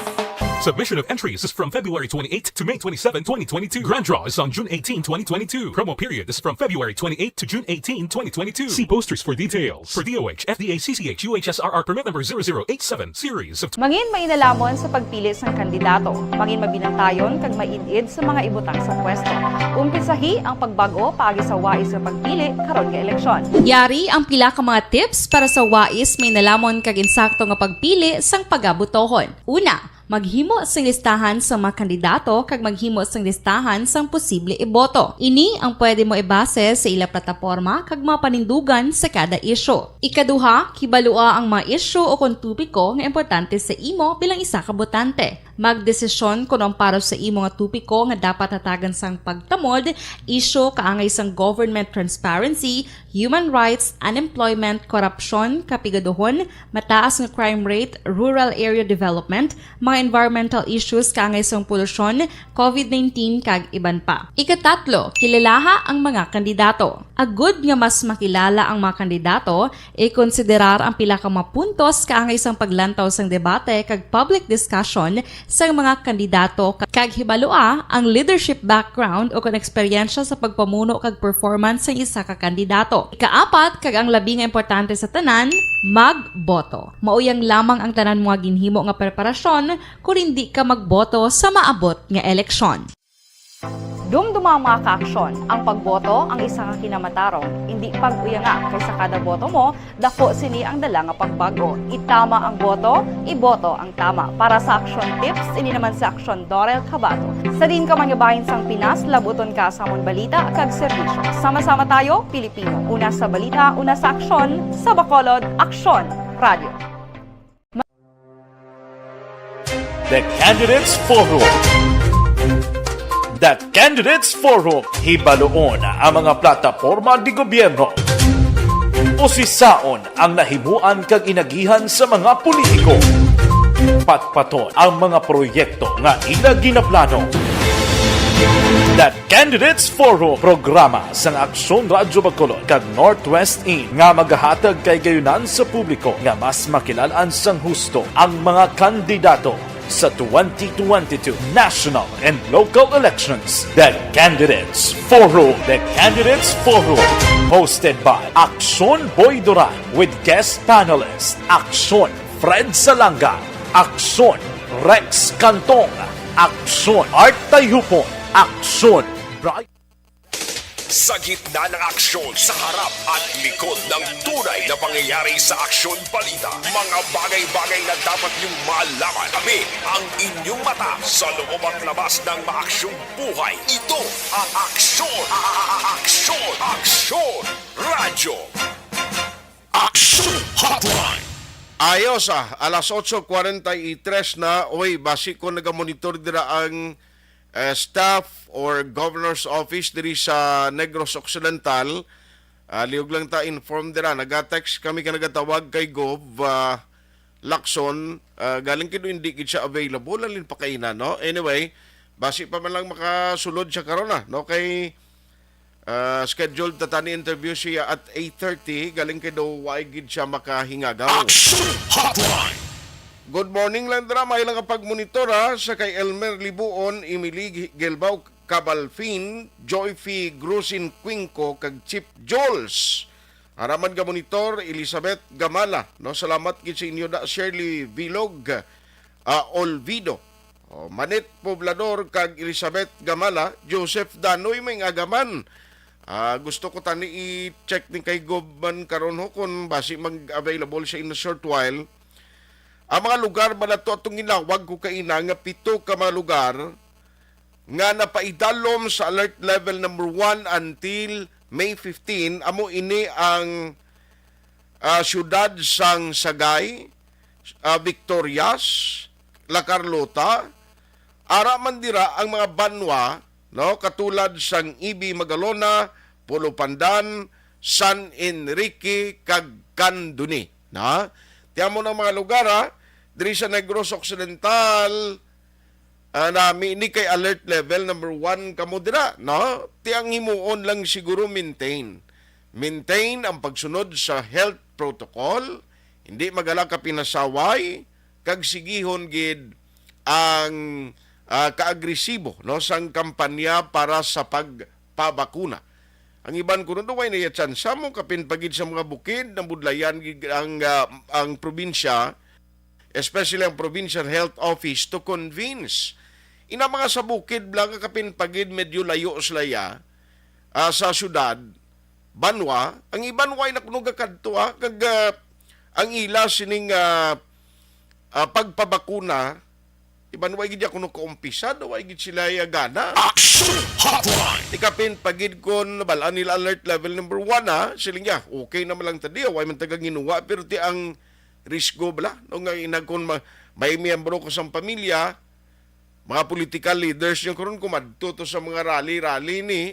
Submission of entries is from February twenty-eighth to May twenty-seven, twenty twenty-two. Grand draw is on June eighteen, twenty twenty-two. Promo period is from February twenty-eighth to June eighteen, twenty twenty-two. See posters for details. For D O H, F D A, C C H, U H S R R permit number zero zero eight seven, series of Mangin mainalhamon sa pagpili sang kandidato. Mangin mabinantayon kag maid-id sa mga ibutang sa pwesto. Umpisahi ang pagbag-o paagi sa wais nga pagpili karon nga eleksyon. Yari ang pila ka mga tips para sa wais, mainalhamon kag insakto nga pagpili sang pagabotohon. Una, maghimo sing listahan sa mga kandidato kag maghimo sing listahan sang posible iboto. Ini ang pwede mo ibase sa ila plataporma kag mga panindugan sa kada isyu. Ikaduha, kibalua ang mga isyu o kon topiko nga importante sa imo bilang isa ka botante. Magdesisyon kon ang para sa imo nga topiko nga dapat hatagan sang pagtamod, isyu kaangay sang government transparency, human rights, unemployment, korupsyon, kapigaduhon, mataas nga crime rate, rural area development, mga environmental issues kaangay sang polusyon, covid nineteen, kag iban pa. Ikatatlo, kilalaha ang mga kandidato. Agud nga mas makilala ang mga kandidato, ikonsiderar ang pila ka mga puntos kaangay sang paglantaw sang debate kag public discussion sang mga kandidato, kag hibalua ang leadership background o kon eksperyensya sa pagpamuno kag performance sang isa ka kandidato. Ikaapat, kag ang labi nga importante sa tanan, magboto. Mauyang lamang ang tanan mga ginhimo nga preparasyon kon indi ka magboto sa maabot nga eleksyon. Dumduma ang mga kaaksyon. Ang pagboto ang isa ka kinamatarong. Indi pag-uyanga, kay sa kada boto mo, dako sini ang dala nga pagbag-o. Itama ang boto, iboto ang tama. Para sa Aksyon Tips, ini naman si Aksyon Dorel Cabato. Sa diin ka man nga bahin sang Pinas, labuton ka sa amon balita kag serbisyo. Sama-sama tayo, Pilipino. Una sa balita, una sa aksyon, sa Bacolod, Aksyon Radio. The Candidates Forum. The Candidates Forum, hibaluon ang mga plataporma de gobyerno. Usisaon ang nahimuan kag inagihan sa mga politiko. Patpaton ang mga proyekto nga ila ginaplano. The Candidates Forum, programa sang Aksyon Radyo Bacolod kag Northwest In nga magahatag kahigayonan sa publiko nga mas makilalaan sang husto ang mga kandidato. Sa twenty twenty-two national and local elections, the Candidates Forum. The Candidates Forum, hosted by Aksyon Boy Duran with guest panelist Aksyon Fred Salanga, Aksyon Rex Cantong, Aksyon Art Tayupon, Aksyon Bright. Sa gitna ng aksyon, sa harap at likod ng tunay na pangyayari sa Aksyon Balita, mga bagay-bagay na dapat niyong malaman. Kami ang inyong mata sa loob at labas ng maaksyong buhay. Ito ang Aksyon, Aksyon, Aksyon Radyo. Aksyon Hotline. Ayos, ah, alas otso kwarenta y tres na. Uy, basi ko nagamonitor dira ang, eh, staff or governor's office diri sa Negros Occidental. Ah, liog lang ta inform dira. Nagatext kami ka nagatawag kay Gov, ah, Lacson. Ah, galing kay do hindi gid siya available. Alin pa kaina, no? Anyway, basi pa man lang makasulod siya karon na, no? Kay, ah, scheduled ta tani interview siya at eight thirty. Galing kay do why gid siya makahingagaw. Action Hotline. Good morning, Landra. May lang pagmonitor, ha, sa kay Elmer Libuon, Emily Gelbao, Cabalfin, Joyfi Grusin Quinco, kag Chief Jules. Araman ka monitor, Elizabeth Gamala, no? Salamat gid sa inyo da Shirley Vilog, ah, Olvido. O, Manit Poblador kag Elizabeth Gamala, Joseph Danoy may agaman. Ah, gusto ko tani i-check ni kay Gov man karon ho kung basi mag-available siya in a short while. Ang mga lugar ba nato atong ginawag ko kaina nga pito ka mga lugar nga napaidalom sa alert level number one until May fifteen, amo ini ang, ah, siyudad sang Sagay, ah, Victorias, La Carlota, ara man dira ang mga banwa, no, katulad sang Ibi Magalona, Pulo Pandan, San Enrique, kag Candoni, na. Tiamo ng mga lugar, ha, diri sa Negros Occidental, ah, nami ni kay alert level number one kamo dira, no? Ti ang himuon lang siguro maintain. Maintain ang pagsunod sa health protocol, hindi magala ka pinasaway, kag sigihon gid ang, ah, kaagresibo, no, sang kampanya para sa pagpabakuna. Ang iban kuno daw way na tsansa mo, kapin pa gid sa mga bukid, nabudlayan gid ang, ah, ang probinsya, especially ang Provincial Health Office, to convince. Ina mga sa bukid bala nga kapin pa gid medyo layo sila ya, ah, sa syudad, banwa, ang iban way na kuno gakadto, ah, kag, ah, ang ila sining, ah, ah, pagpabakuna, iban way gid ya kuno kaumpisa, daw way gid sila ya gana. Action Hotline. Ti kapin pa gid kon nabal-an nila alert level number one, ha, siling ya, okay naman lang tadi, way man taga ginuwa, pero ti ang risgo bala, no, nga inagkon ma-, may miyembro ko sang pamilya, mga political leaders yung karon kumadto to sa mga rally-rally ni,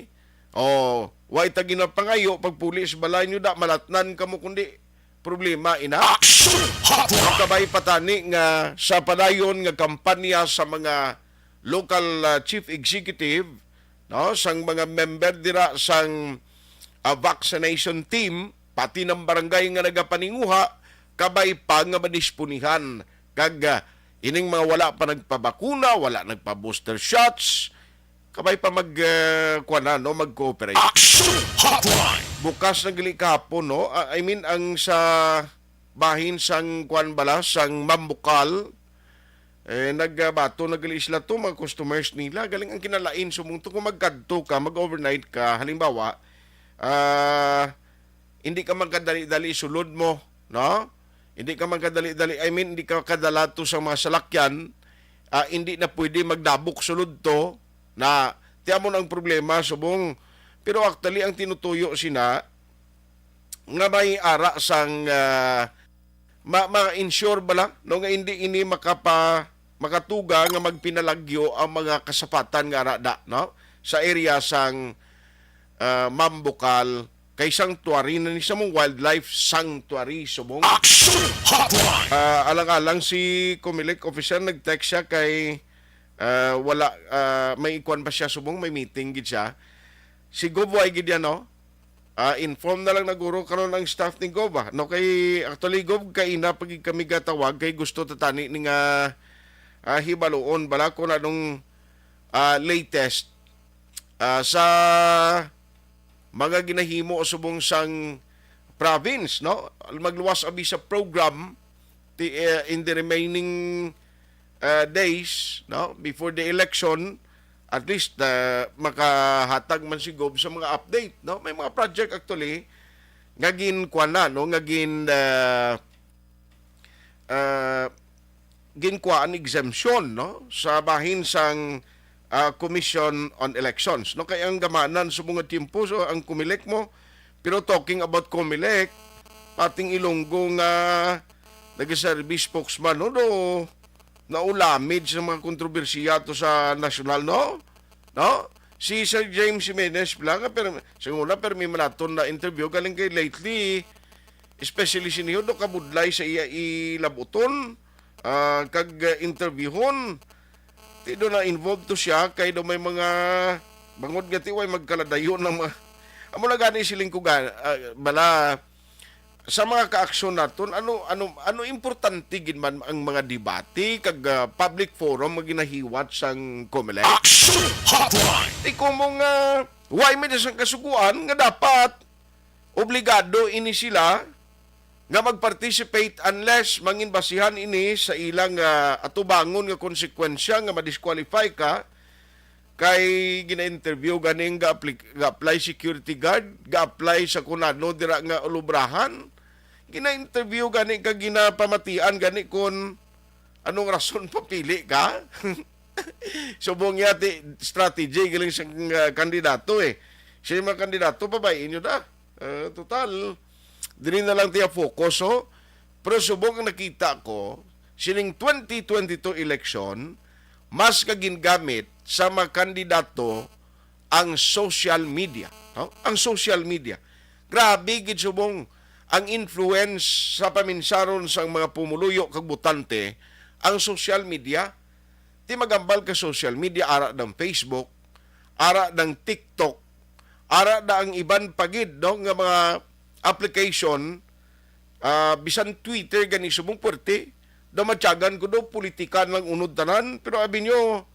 o, wa ita ginapangayo pagpuli sa balay nyo da, malatnan kamo kundi problema ina. Action Hotline. Kabay patani nga sa padayon nga kampanya sa mga local, ah, chief executive, no, sang mga member dira sang, ah, vaccination team, pati ng barangay nga nagapaninguha, kabay pa nga madisponihan kag, ah, ining mga wala pa nagpabakuna, wala nagpa-booster shots, kabay pa mag, ah, kuwan na, no, mag-cooperate. Action Hotline. Bukas na gali kahapon, no? Ah, I mean, ang sa bahin sang kuwan bala, sang Mambukal, eh, nagbato na gali sila to, mga customers nila. Galing ang kinalain, sumong to, kung magkadto ka, mag-overnight ka, halimbawa, ah, hindi ka magkadali-dali sulod mo, no? Hindi ka magkadali-dali, I mean, hindi ka kadala to sa mga salakyan, ah, hindi na pwede magdabok sulod to, na, tiamon ang problema, subong. Pero actually, ang tinutuyo sina, nga may ara sang, ah, ma-, ma-ensure bala, no, nga hindi ini makapa-, makatuga nga magpinalagyo ang mga kasapatan nga ara da, no, sa area sang, ah, Mambukal kay sanctuary na ni sa mong wildlife sanctuary subong. Action Hotline. Ah, alang-alang si Comelec officer nag-text siya kay, ah, wala, ah, may ikuan pa siya subong, may meeting gid siya. Si Gov way gid yan, no? Ah, inform na lang naguro karon ang staff ni Gov, ah. No, kay actually, Gov, kaina pa gid kami gatawag kay gusto ta tani ni nga, ah, hibaluon bala kung anong, ah, latest, ah, sa mga ginahimo subong sang province, no? Magluwas abi sa program ti, eh, in the remaining, ah, days, no, before the election, at least, ah, makahatag man si Gob sa mga update, no? May mga project actually nga ginkuan na, no, nga gin, ah, ah, ginkuhaan exemption, no, sa bahin sang, ah, Commission on Elections, no? Kay ang gamanan sa mga tiyempo, so ang Comelec mo, pero talking about Comelec, pating Ilonggo nga nagaserbi spokesman, no, do naulamid sa mga kontrobersiya to sa nasyonal, no? No? Si Sir James Jimenez pala nga, pero sa una, pero may manaton na interview galing kay lately, especially si Niho, do kabudlay sa iya ilabuton, ah, kag, ah, interviewhon. Ti do na involved to siya kay do may mga bangod nga ti way magkaladayon ng mga, amo na gani siling ko ga-, ah, bala, sa mga kaaksyon naton, ano, ano, ano importante gid man ang mga debate kag, ah, public forum nga ginahiwat sang Comelec? Action Hotline! Ti ko mo nga, why may sang kasuguan nga dapat obligado ini sila nga mag-participate unless mangin basihan ini sa ilang, ah, atubangon nga konsekwensya nga ma-disqualify ka kay gina-interview ganing ga-apply, ga-apply security guard, ga-apply sa kunano dira nga ulubrahan, gina-interview gani kag ginapamatian gani kon anong rason papili ka. Subong yati strategy galing sa, ah, kandidato eh. Siya yung mga kandidato, pabay inyo na. Ah, total, dili na lang tiya focus, oh. Pero subong ang nakita ko, sining twenty twenty-two election, mas ka gingamit sa mga kandidato ang social media, no? Ang social media. Grabe gid subong ang influence sa paminsaron sang mga pumuluyo kag botante ang social media. Ti magambal ka social media, ara ng Facebook, ara ng TikTok, ara na ang iban pa gid, no, nga mga application, ah, bisan Twitter gani subong puwerte, daw matyagan ko daw politikan lang unod tanan, pero abi nyo,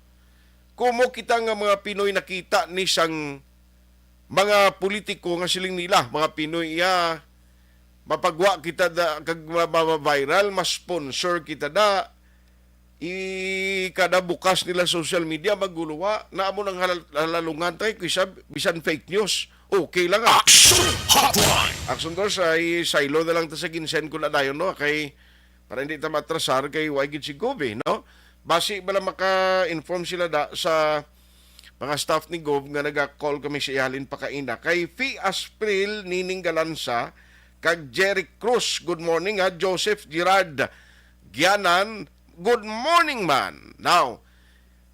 kumo kita nga mga Pinoy nakita ni sang mga politiko nga siling nila, mga Pinoy iya, mapagwa kita da, kag ma-, ma-, ma-viral, ma-sponsor kita da, i-, kada bukas nila social media, maguluwa, na amo nang halal-, halalungan tayo, kaysa bisan fake news, okay lang, ah. Action Hotline! Action Force, ay saylo na lang ta sa ginsend ko na dayon, no? Kay, para hindi ta matrasar, kay wa gid si Gob, eh, no? Basi bala maka-inform sila da sa mga staff ni Gob nga naga-call kami sa ihalin pa kaina. Kay Fi Aspril, Nining Galanza, kag Jerry Cruz, good morning, ha. Joseph Gerard Gianan, good morning man. Now,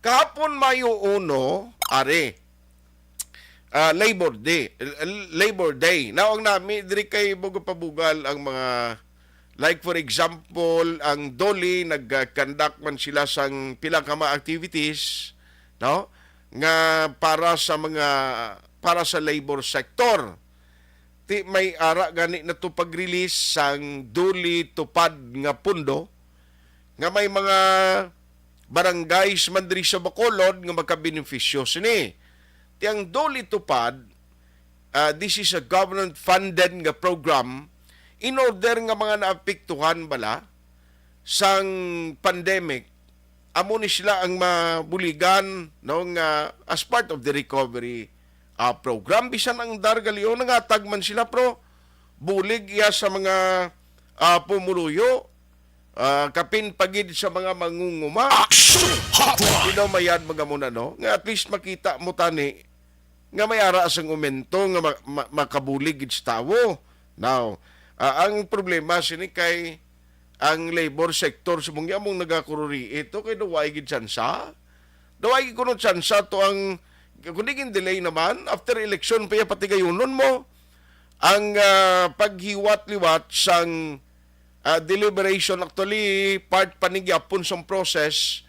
kahapon Mayo uno, ari, ah, Labor Day, Labor Day. Now, ang nami, diri kay bugo pabugal ang mga, like, for example, ang DOLE, nag-conduct man sila sang pila ka mga activities, no? Nga para sa mga, para sa labor sector. Ti may ara gani na to pag-release sang DOLE TUPAD nga pondo nga may mga barangays man diri sa Bacolod nga makabenepisyo sini. Ti ang DOLE TUPAD, ah, this is a government funded nga program in order nga mga naapektuhan bala sang pandemic, amo ni sila ang mabuligan, no, nga as part of the recovery, ah, program. Bisan ang DAR gali nangatag man sila, pero bulig iya sa mga, ah, pumuluyo, ah, kapin pa gid sa mga mangunguma. Action Hotline! Di daw mayad magamuna, no? Nga at least makita mo tani nga may ara sang umento nga ma-, ma-, makabulig gid sa tawo. Now, ah, ang problema sini kay ang labor sector sa mong among nagakururi ito kay daw ay gid tsansa. Daw ay gid kuno tsansa to ang, kundi gin delay naman, after election pa iya patigayunon mo ang, ah, paghiwat-liwat sang, ah, deliberation. Actually, part pa ni gyapon sang process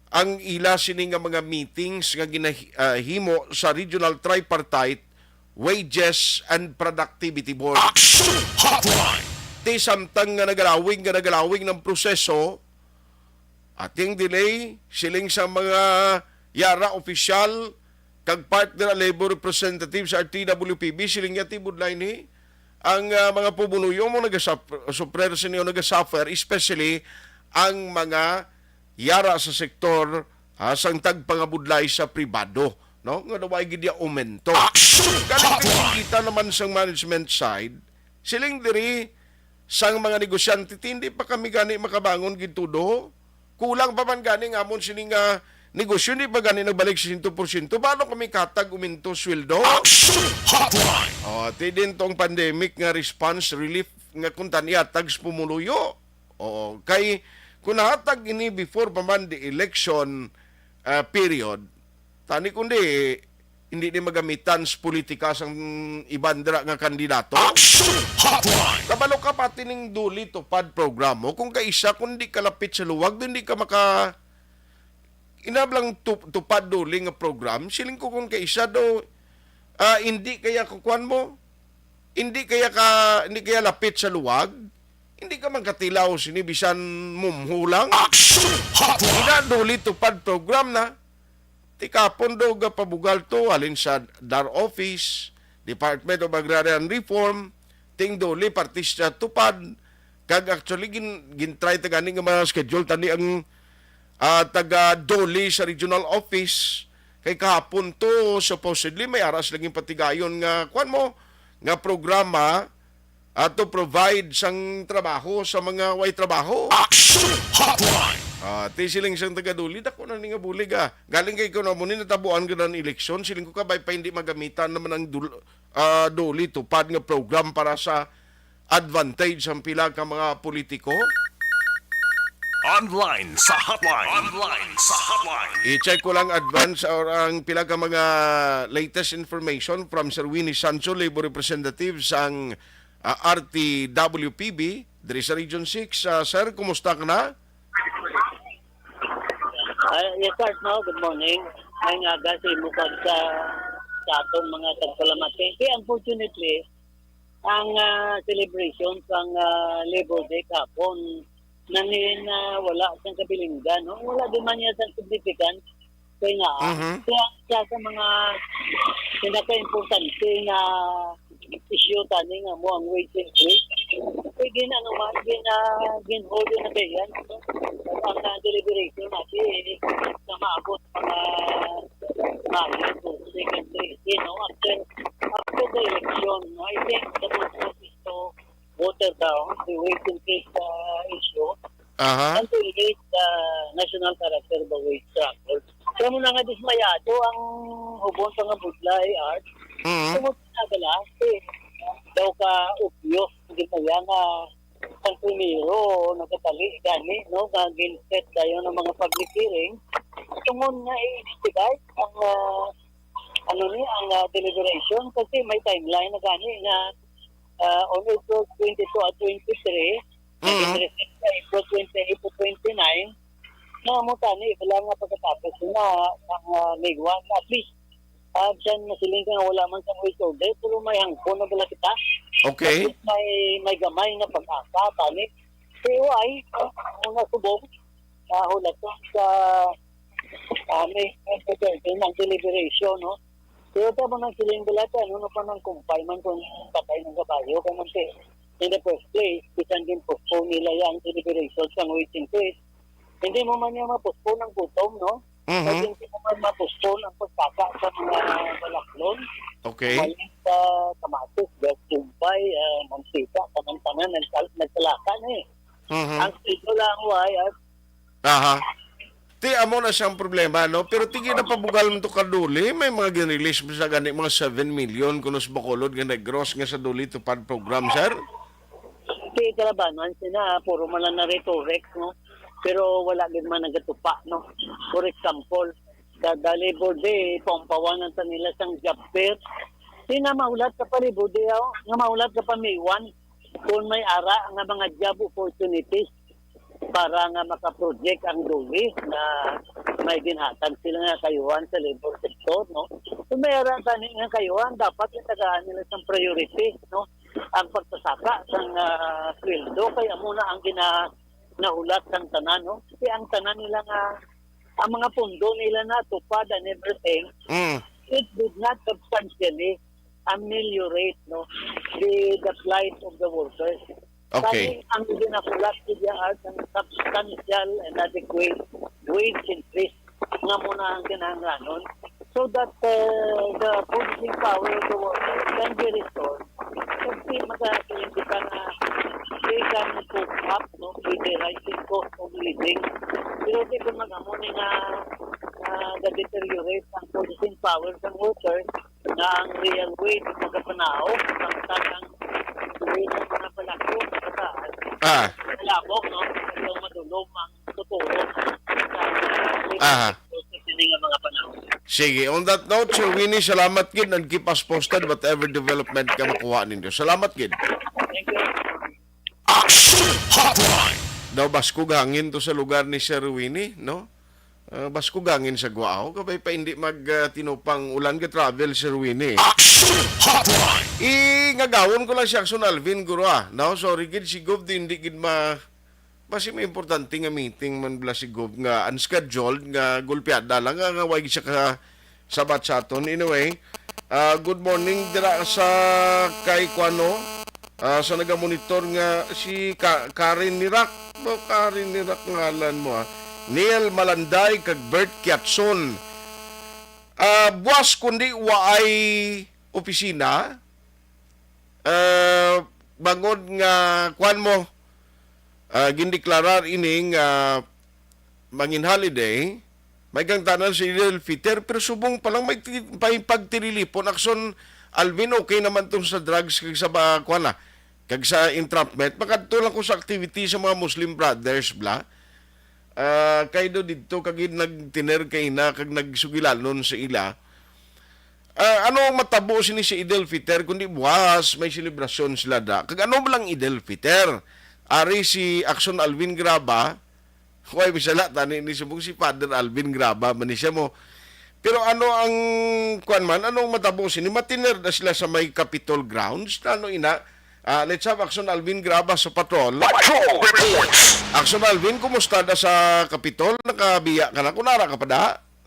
ang ila sini nga mga meetings nga ginahi-, ah, himo sa Regional Tripartite Wages and Productivity Board. Action Hotline! Ti samtang nga nagalawig, nga nagalawig ng proseso, Ating delay, siling sa mga yara opisyal kag part nila labor representative sa R T W P B, siling niya tibudlay ni ang ah, mga pumuluyo mo nagasuffer, suffer sini o nagasuffer, especially ang mga yara sa sektor ah, sang tagpangabudlay sa pribado, no? Nga daw ay gid ya aumento. Action Galing Hotline! Kita naman sang management side, siling diri sang mga negosyante, "Ti, hindi pa kami gani makabangon gid todo. Kulang pa man gani nga amon sini nga negosyo, hindi pa gani nagbalik sa sento porsyento. Paano kami katag uminto sweldo?" Action Hotline! Oh, ti din tong pandemic nga response relief nga kung tani hatag sa pumuluyo. Oo, kay kung nahatag ini before pa man the election ah, period, tani kundi hindi ni magamitan sa politika sang iban dira nga kandidato. Action Hotline! Kabalo ka pati ning Duli Tupad programo, kung kaisa kung di ka lapit sa luwag, di ka maka inablang tu- tupad duli nga program, siling ko kung kaisa do ah, hindi kaya kukuan mo, hindi kaya ka hindi kaya lapit sa luwag, hindi ka man katilaw sini bisan mumhulang. Action Hotline! Ina Duli Tupad program na. Tikapon do gapabugal to halin sa DAR office, Department of Agrarian Reform, ting Duli Partista Tupad, kag actually gin gintry ta gani nga mga schedule tani ang ah, taga Doli sa regional office. Kay kahapon to, supposedly, may aras laging patigayon nga, kuwan mo, nga programa ah, to provide sang trabaho sa mga way trabaho. Action Hotline! Ah, ti siling sang taga Doli, dako na ni nga bulig ah. Galing kay kuno mo ni natabuan ka ng eleksyon, siling ko ka, bay pa hindi magamitan naman ang dul, ah, Doli tupad nga program para sa advantage ang pila ka mga politiko? Online sa hotline. Online sa hotline. I-check ko lang advance or ang pila ka mga latest information from Sir Winnie Sancho, Labor Representative sang ah, R T W P B diri sa Region six. Ah, sir, kumusta ka na? Ah, yes, sir. No? Good morning. Ay nga, sa imo kag sa, sa atong mga tagpalamati. Kaya unfortunately, ang ah, celebration sang ah, Labor Day kahapon nangin ah, wala sang kabilinggan, no? Wala din man niya sang significant. Kaya nga, Mhm. kaya siya sa mga pinaka-importante na issue tani nga mo ang wage increase. Kaya gin ano man, gin, ah, gin-hold na kaya yan. Ang ah, deliberation natin, eh, na maabot mga Mayo, Tuesday, kag Thursday, no? After, after the election, no? I think the most is to water down the wage increase uh, issue Aha. and to elect the national character of the wage struggle. Kaya mo na nga dismayado ang hubon sa nga budlay, Art. Mhm. Tungod na bala, eh, daw ka obvious, hindi pa yan nga ang primero, nagkatali, gani, no, nga gin-set dayon ng mga public hearing. Tungod nga i-expedite ang, ah, ano ni, ang ah, deliberation kasi may timeline na gani nga ah, on April twenty-two at twenty-three, Mhm. nag-recess sa April twenty-eight to twenty-nine, na mo tani, wala nga pagkatapos na ang ah, May one, at least, ah, dyan masiling ka nga wala man sa wage order, pero may hangko na bala kita. Okay. At least may, may gamay na pag-asa, tani. Pero ay, ah, ang nasubong, ah, hulaton sa, ah, may, may ang deliberation, no? Pero tama nang siling bala, ano na pa nang kumpay man kung patay ng kabayo, kaya man si, in the first place, bisan din postpone nila yan, deliberation sa wage increase. Hindi mo man niya ma-postpone ang gutom, no? Kasi Mhm. hindi mo man ma-postpone ang pagkaka sa mga balaklon. Okay. Maling sa kamatis, gas, kumpay, ah, mantika, tanan-tanan, nagkal- nagkalaka na eh. Mhm. Ang schedule lang, why, at Aha. Ti amo na siyang problema, no? Pero ti ginapabugal man to kaduli, may mga gin-release mo sa gani mga seven million kuno sa Bacolod nga Negros nga sa Duli Tupad program, sir? Si Calabanan sina, puro man lang na rhetoric, no? Pero wala gid man nagatupa, no? For example, sa Labor Day, paumpawan ang nila sang job fair. Di na mahulat ka pa Labor Day, oh, nga mahulat ka pa May one, kung may ara nga mga job opportunities para nga maka-project ang duli na may ginhatag sila nga kayuhan sa labor sector, no? Kung may ara tani nga kayuhan, dapat yung tagaan nila sang priority, no? Ang pagpasaka sang ah, sweldo kay amo na ang gina nahulat sang tanan, no? Kasi ang tanan nila nga, ang mga pundo nila natupad and everything, Mm. it did not substantially ameliorate, no, the, the plight of the workers. Okay. Kani ang ginahulat ko diya, Art, ang substantial and adequate wage increase nga muna ang kinahanglanon, so that, uh, the purchasing power of the workers can be restored. Kasi magkakaindikan na they can cope up, no, with the rising cost of living. Pero di ko mag-amo ni nga, uh, ga-deteriorate ang purchasing power ng workers, nga ang real wage magkapanaog, samtang ang wage ng mga palakyo magkataas. Ah. Malabok, no? Ito madulom ang futuro sa, ah, Aha. Sa sini nga mga panahon. Sige, on that note, Sir Winnie, salamat gid and keep us posted whatever development ka makuha ninyo. Salamat gid. Thank you. Action Hotline. Daw baskog hangin to sa lugar ni Sir Winnie, no? Ah, baskog hangin sa Guao, kabay pa hindi mag, ah, tinupang ulan ka travel, Sir Winnie. Action Hotline. Ingagawon ko lang si Action Alvin, guro, ah. No, sorry gid, si Gov di, hindi gid ma-, basi may importante nga meeting man bala si Gov nga unscheduled, nga gulpiada lang, nga, nga way siya ka sabat sa aton. Anyway, ah, good morning dira sa kay kuano, ah, sa nagamonitor nga si Ka-, Karen Nirak. Ba, Karen Nirak ngalan mo, ah. Neil Malanday kag Bert Kiatson. Ah, buwas kundi waay opisina, ah, bangod nga, kuwan mo, ah, gindeklarar ining, ah, mangin holiday, may kang tanan sa Eid al-Fitr, pero subong pa lang may ti-, may pagtirilipon. Akson, Alvin, okay naman tong sa drugs kag sa ba-, kuwan na, kag sa entrapment. Makadto lang ko sa activity sa mga Muslim brothers, bla. Ah, kay do didto kag nagtiner kay na kag nagsugilanon sa ila. Ah, ano ang matabo sini sa Eid al-Fitr kundi buwas may selebrasyon sila da? Kag ano ba lang Eid al-Fitr? Ari si Akson Alvin Graba, way misala tani ni subong si Father Alvin Graba man ni siya mo. Pero ano ang, kuwan man, ano ang matabo sini? Matiner na sila sa may Capitol grounds? Ano ina? Ah, let's have Akson Alvin Graba sa patrol. Patrol reports. Akson Alvin, kumusta da sa Capitol? Nakabiya ka na? Kung nara ka pa da?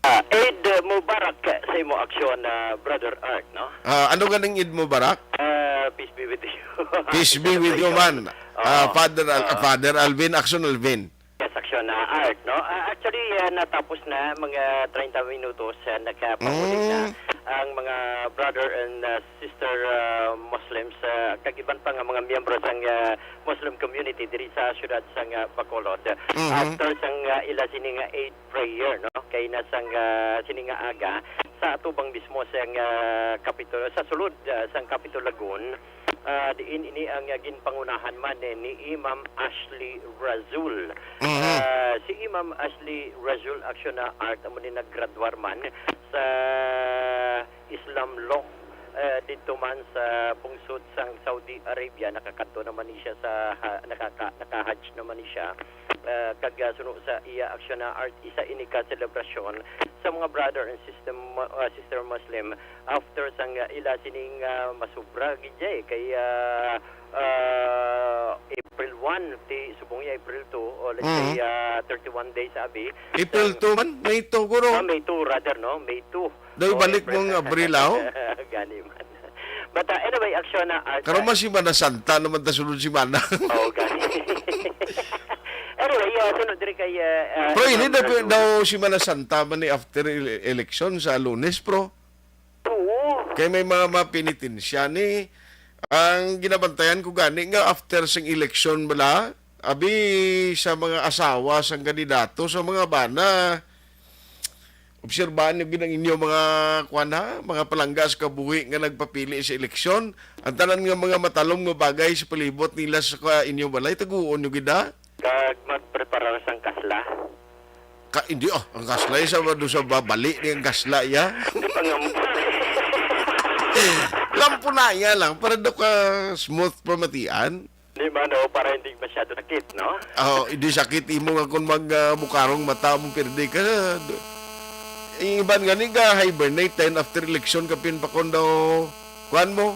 Ah, Eid Mubarak sa imo aksyon, ah, Brother Art, no? Ah, ano ganing Eid Mubarak? Ah, peace be with you. Peace be with you, man. Oo. Ah, Father Al-, Oo. Father Alvin, Akson Alvin. Yes, aksyon na Art, no? Ah, actually, ah, natapos na mga treinta minutos, ah, nakapahuli na Mm. ang mga brother and, ah, sister, ah, Muslims, ah, kag iban pa nga mga miyembro sang, ah, Muslim community diri sa siyudad sang, ah, Bacolod. Mhm. After sang, ah, ila sini nga Eid prayer, no? Kay na sang, ah, sini nga aga, sa atubang mismo sang, ah, Capitol, sa sulod, ah, sang Capitol Lagoon, ah, diin ini ang, ah, ginpangunahan man, eh, ni Imam Ashley Razul. Mhm. Ah, si Imam Ashley Razul, aksyon na Art, amo ni naggraduar man sa Islam law, eh, didto man sa pungsod sang Saudi Arabia. Nakakadto naman ni siya sa ha-, nakaka-, naka-Hajj naman ni siya. Eh, kag, ah, suno sa iya aksyon na Art, isa ini ka selebrasyon sa mga brother and sister, ah, sister Muslim after sang, ah, ila sining, ah, masubra gid, eh, kay, ah, ah, April one, ti subong iya April two, o let's say, Mm. ah, thirty-one days, abi. April Sa two man? May two, guro. Ah, May two rather, no? May two. Daw Oh, balik April. Mong Abril, aw? Gani man. But, ah, anyway, aksyon na Art. Karon man Semana Santa naman ta sunod semana. Oo, gani. Anyway, ah, sunod diri kay, ah, ah, Pero ini Imam daw, Razul. Daw Semana Santa man ni after ele-, election sa Lunes, pro. Oo. Kay may mga mapenitensya ni, ang ginabantayan ko gani nga after sang eleksyon bala, abi sa mga asawa sang kandidato, sa mga bana, obserbahan niyo gid ang inyo mga, kuwan ha, mga palangga sa kabuhi nga nagpapili sa eleksyon. Ang tanan nga mga matalom nga bagay sa palibot nila sa ka-, inyo balay, taguon niyo gid, ha? Kag magpreparar sang kasla. Ka, hindi, oh, ang kasla, isa ba doon sa babali ni ang kasla, ya? Di pa nga mo. Lampunaya lang, para daw ka smooth pamatian. Di ba, no? Para hindi masyado sakit, no? Oh, hindi sakit imo nga kung mag, ah, bukarong mata mong pirdi ka. Yung iban nga ni ka hibernate, then after election ka pin pa kung daw, kuwan mo,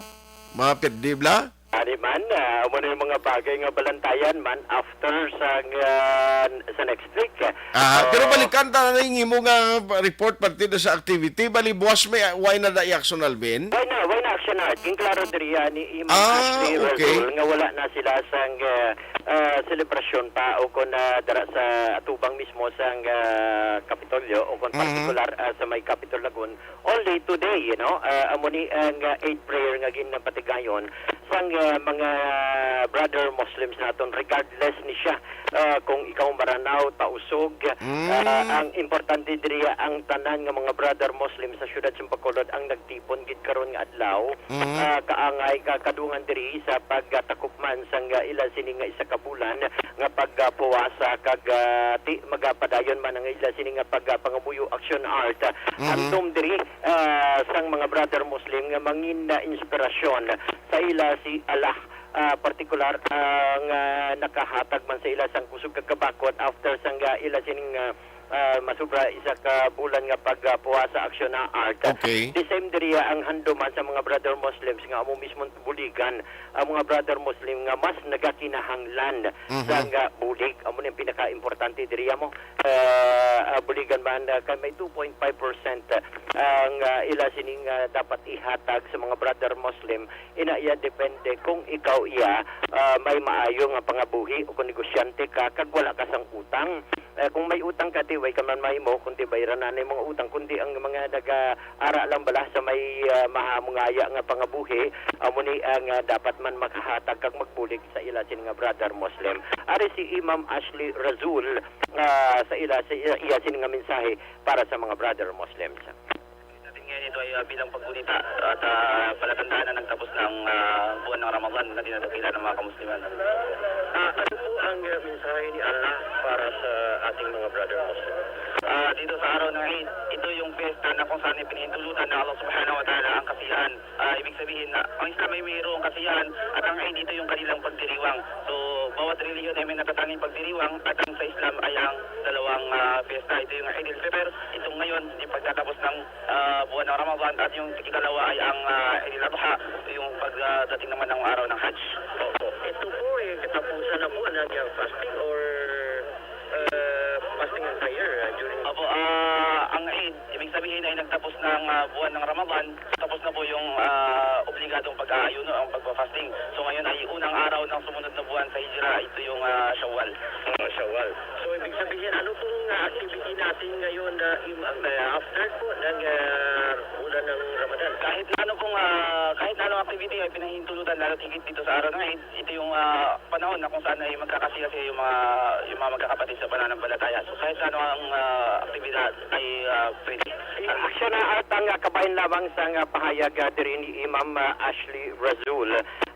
mapirdi bla? Ani man, ah, amo na yung mga bagay nga balantayan man after sa, ah, sa next week. Ah, pero So, balikan ta na yung imo nga report parte na sa activity. Bali, buwas may, why na da i-action, Alvin? Why na, why na action na? Ginklaro diri, ah, ni Imam Ah, Ashley okay. Razul nga wala na sila sang, ah, ah, selebrasyon pa o kung, ah, dara sa atubang mismo sang, ah, Kapitolyo o kung Mhm. partikular, ah, sa may Capitol Lagun. Only today, you know, ah, amo ni ang, ah, Eid prayer nga ginpatigayon sang, ah, mga brother Muslims naton, regardless ni siya, ah, kung ikaw Maranao, Tausug. Mm. Ah, ang importante diri ang tanan nga mga brother Muslim sa siyudad sa Bacolod ang nagtipon gid karon nga adlaw. Mhm. Ah, kaangay ka kadungan diri sa pagtakop man sang, ah, ila sini nga isa ka bulan nga pagpuwasa kag, ah, ti-, magapadayon man ang ila sini nga pagpangamuyo action art. Mhm. Handom diri, ah, sang mga brother Muslim nga mangin na inspirasyon sa ila si Allah, ah, partikular, ah, nga nakahatag man sa ila sang kusog kag kabakod after sang, ah, ila sining, ah, ah, masubra isa ka bulan nga pagpuwasa action na art. Okay. The same diri ang handuman sa mga brother Muslims nga amo mismo buligan ang mga brother Muslim nga mas nagakinahanglan Mhm. sang, ah, bulig. Amo ni ang pinakaimportante diri mo. Ah, ah, buligan man, ah, kay may two point five percent ang, ah, ila sining, ah, dapat ihatag sa mga brother Muslim. Ina iya depende kung ikaw iya, ah, may maayo nga pangabuhi o kung negosyante ka kag wala ka sang utang. Eh, kung may utang ka, di way ka man mahimo kundi bayran na ang mga utang, kundi ang mga naga-ara lang bala sa may, ah, mahamungaya nga pangabuhi, amo ni ang, ah, dapat man makahatag kag magbulig sa ila sini nga brother Muslim. Ari si Imam Ashley Razul, ah, sa ila, sa iya, iya sini nga mensahe para sa mga brother Muslims. Natin ngayon ito ay, ah, bilang paggunita at, ah, palatandaan na nagtapos na ang, ah, buwan ng Ramadan na dinadakila ng mga kamusliman. Ah, ano po ang, ah, mensahe ni Allah para sa ating mga brother Muslim? Ah, dito sa araw ng Eid, ito yung piyesta na kung saan ay pinahintulutan ng Allah Subhanahu wa Ta'ala ang kasiyahan. Ah, ibig sabihin na ang Islam ay mayroong kasiyahan at ang Eid ito yung kanilang pagdiriwang. So, bawat relihiyon ay may natatanging pagdiriwang at ang sa Islam ay ang dalawang, ah, piyesta. Ito yung Eid al-Fitr, itong ngayon, yung pagtatapos ng, ah, buwan ng Ramadan, at yung ikalawa ay ang, ah, Eid al-Adha, ito yung pagdating naman ng araw ng Hajj. Opo. Ito po, eh, katapusan na po ng, ah, fasting or, ah, fasting and prayer, ah, during Opo, ah, ang Eid, ibig sabihin ay nagtapos ng, ah, buwan ng Ramadan, tapos na po yung, ah, obligadong pag-aayuno, ang pagpa-fasting. So ngayon ay unang araw ng sumunod na buwan sa Hijra, ito yung, ah, Shawwal. Ah, Shawwal. So ibig sabihin, ano pong, ah, activity natin ngayon na im-, ah, after po ng, ah, bulan ng Ramadan? Kahit na ano pong, ah, kahit na anong activity ay pinahintulutan, lalo higit dito sa araw ng Eid. Ito yung, ah, panahon na kung saan ay magkakasiya-siya yung mga, yung mga magkakapatid sa pananampalataya. So, kahit ano ang, ah, aktibidad ay, ah, pwede. Action na art ang, ah, kabahin lamang sa nga pahayag, ah, diri ni Imam, ah, Ashley Razul.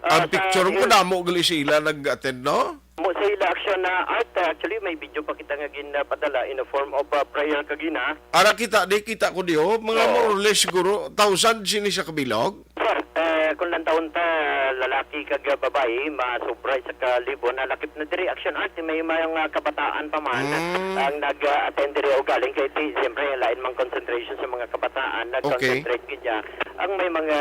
Ah, Ang sa picture mo, il- damo gali sila nag-attend, no? Mo sa ila action na art, ah, actually, may video pa kita nga ginpadala in a form of, ah, prayer kagina. Ara kita, di kita ko di, oh. Mga Oo. more or less siguro, thousand sini sa kabilog. Sir, eh, kung lantawon ta, lalaki kag, ah, babayi, masobra sa kalibo, nalakip na diri. Action art, may mga kabataan pa man Mm. ang nag-attend diri. O galing kay ti, siyempre, lain mang concentration sa mga kabataan. Okay. Nag-concentrate gid siya ang may mga,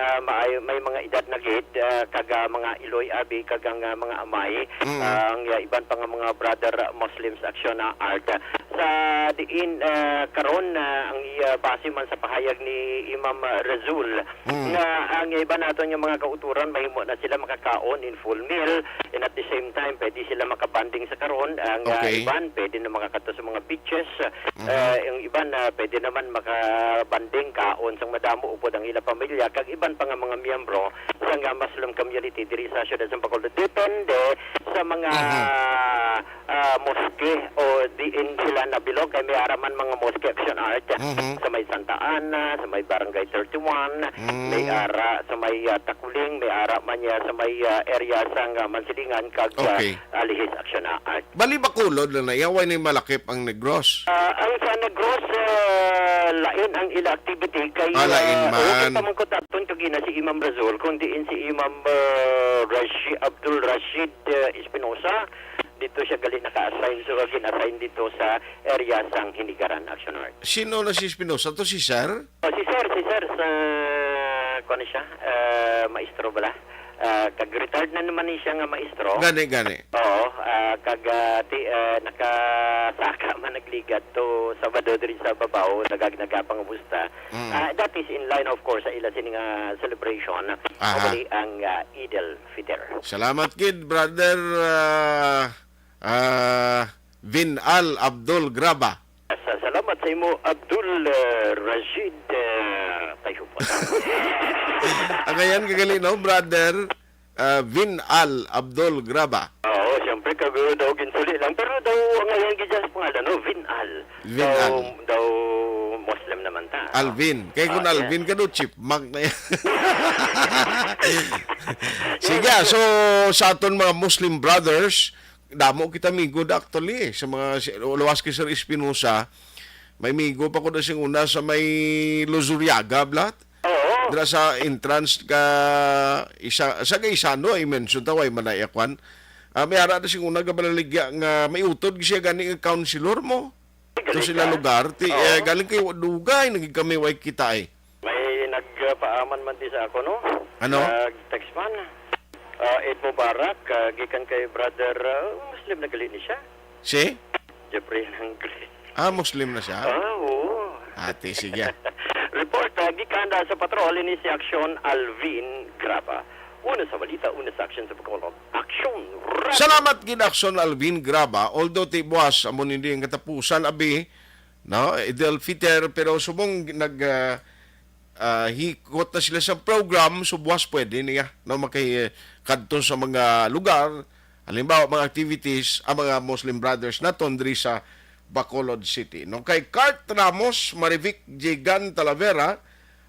ah, maay-, may mga edad na gid, ah, kag, ah, mga iloy abi, kag ang, ah, mga amay, Mm. ah, ang, ah, iban pa nga mga brother Muslims Action na Art. Sa diin, ah, karon, ah, ang, ah, base man sa pahayag ni Imam, ah, Razul, Mm. nga ang iban naton nga mga kauturan mahimo na sila makakaon in full meal, and at the same time pwede sila makabanding sa karon. Ang, ah, Okay. iban pwede na makakadto sa mga beaches. Mhm. Ah, ang iban, ah, pwede naman makabanding, kaon sang madamo upod ang ila pamilya kag iban pa nga mga miyembro sang, ah, Muslim community diri sa siyudad sa Bacolod. Depende sa mga Mhm. ah, mosque o diin sila nabilog, kay may ara man mga mosque Action Art Mhm. sa may Santa Ana, sa may Barangay thirty-one, Mm. may ara sa may, ah, Takuling, may ara man niya sa may, ah, area sa nga Mansilingan kag, ah, Okay. ah, Lihis Action Art. Bali, Bacolod na na iya, way ni malakip ang Negros. Ah, ang sa Negros, ah, lain ang ila activity kay, Ah, lain ah, man. okay pa man ko tapon kag ina si Imam Razul, kung diin si Imam, ah, Rashi-, Abdul Rashid, ah, Espinosa. Dito siya gali naka-assign, so gin-assign dito sa area sang Hinigaran Action Art. Sino na si Espinosa? To si Sir? Oh, si Sir, si Sir sa, kuwan siya, eh, maestro bala. Ah, kag retired na naman ni siya nga maestro. Gani, gani. Oo, ah, kag, ah, ti-, ah, nakasaka man nagligad to Sabado diri sa Babaw, nagagnaga pangamusta. Mm. Ah, that is in line, of course, sa ila sini nga celebration. Aha. Amo ni ang, ah, Eid al-Fitr. Salamat gid, brother, ah, ah, Vin Al Abdul Graba. Sa, salamat sa imo, Abdul, ah, Rashid, ah, Tayhupon. Ang ayan kagali, no, brother, ah, Vin Al Abdul Graba. Oo, siyempre, kag daw ginsuli lang. Pero daw, ang iyang gidya sa pangalan, no, Vin Al. Vin Daw, Al. daw Muslim naman ta. Alvin. Kay kung Ah, yeah. Alvin ka do, chipmunk na yan. Sige, Yeah. so, sa aton mga Muslim brothers, damo kita migo da, actually, eh. Sa mga, si, luwas kay Sir Espinosa, may migo pa ko na sing una sa may Luzuriaga, blat. Oo. Dira sa entrance ka isa, sa Gaisano, I mention ta, way man na iya kwan. Ah, may ara na sing una gabalaligya nga may utod siya gani nga counselor mo. Gali To sila ka. lugar, ti, Oo. eh, galing kay Dugay, naging kami way kita eh. May nagpaaman man di sa ako, no? Ano? Nag-text man. Ah, Eid Mubarak, ah, gikan kay brother, ah, Muslim na gali ni siya. Si? Jeffrey Langre. Ah, Muslim na siya? Ah, oo. Ate, sige. Report, ah, gikan na sa patrol ini si Aksyon Alvin Graba. Una sa balita, una sa aksyon sa Bacolod. Aksyon! Salamat gid, Aksyon Alvin Graba. Although ti buwas, amo nindi ang katapusan, abi, no? Eid al-Fitr, pero subong nag, ah, ah, hikot na sila sa program, so buwas pwede niya, no? Makay, eh, kadto sa mga lugar, halimbawa, mga activities, ang mga Muslim brothers naton diri sa Bacolod City, no? Kay Kurt Ramos, Marivic Jigan Talavera,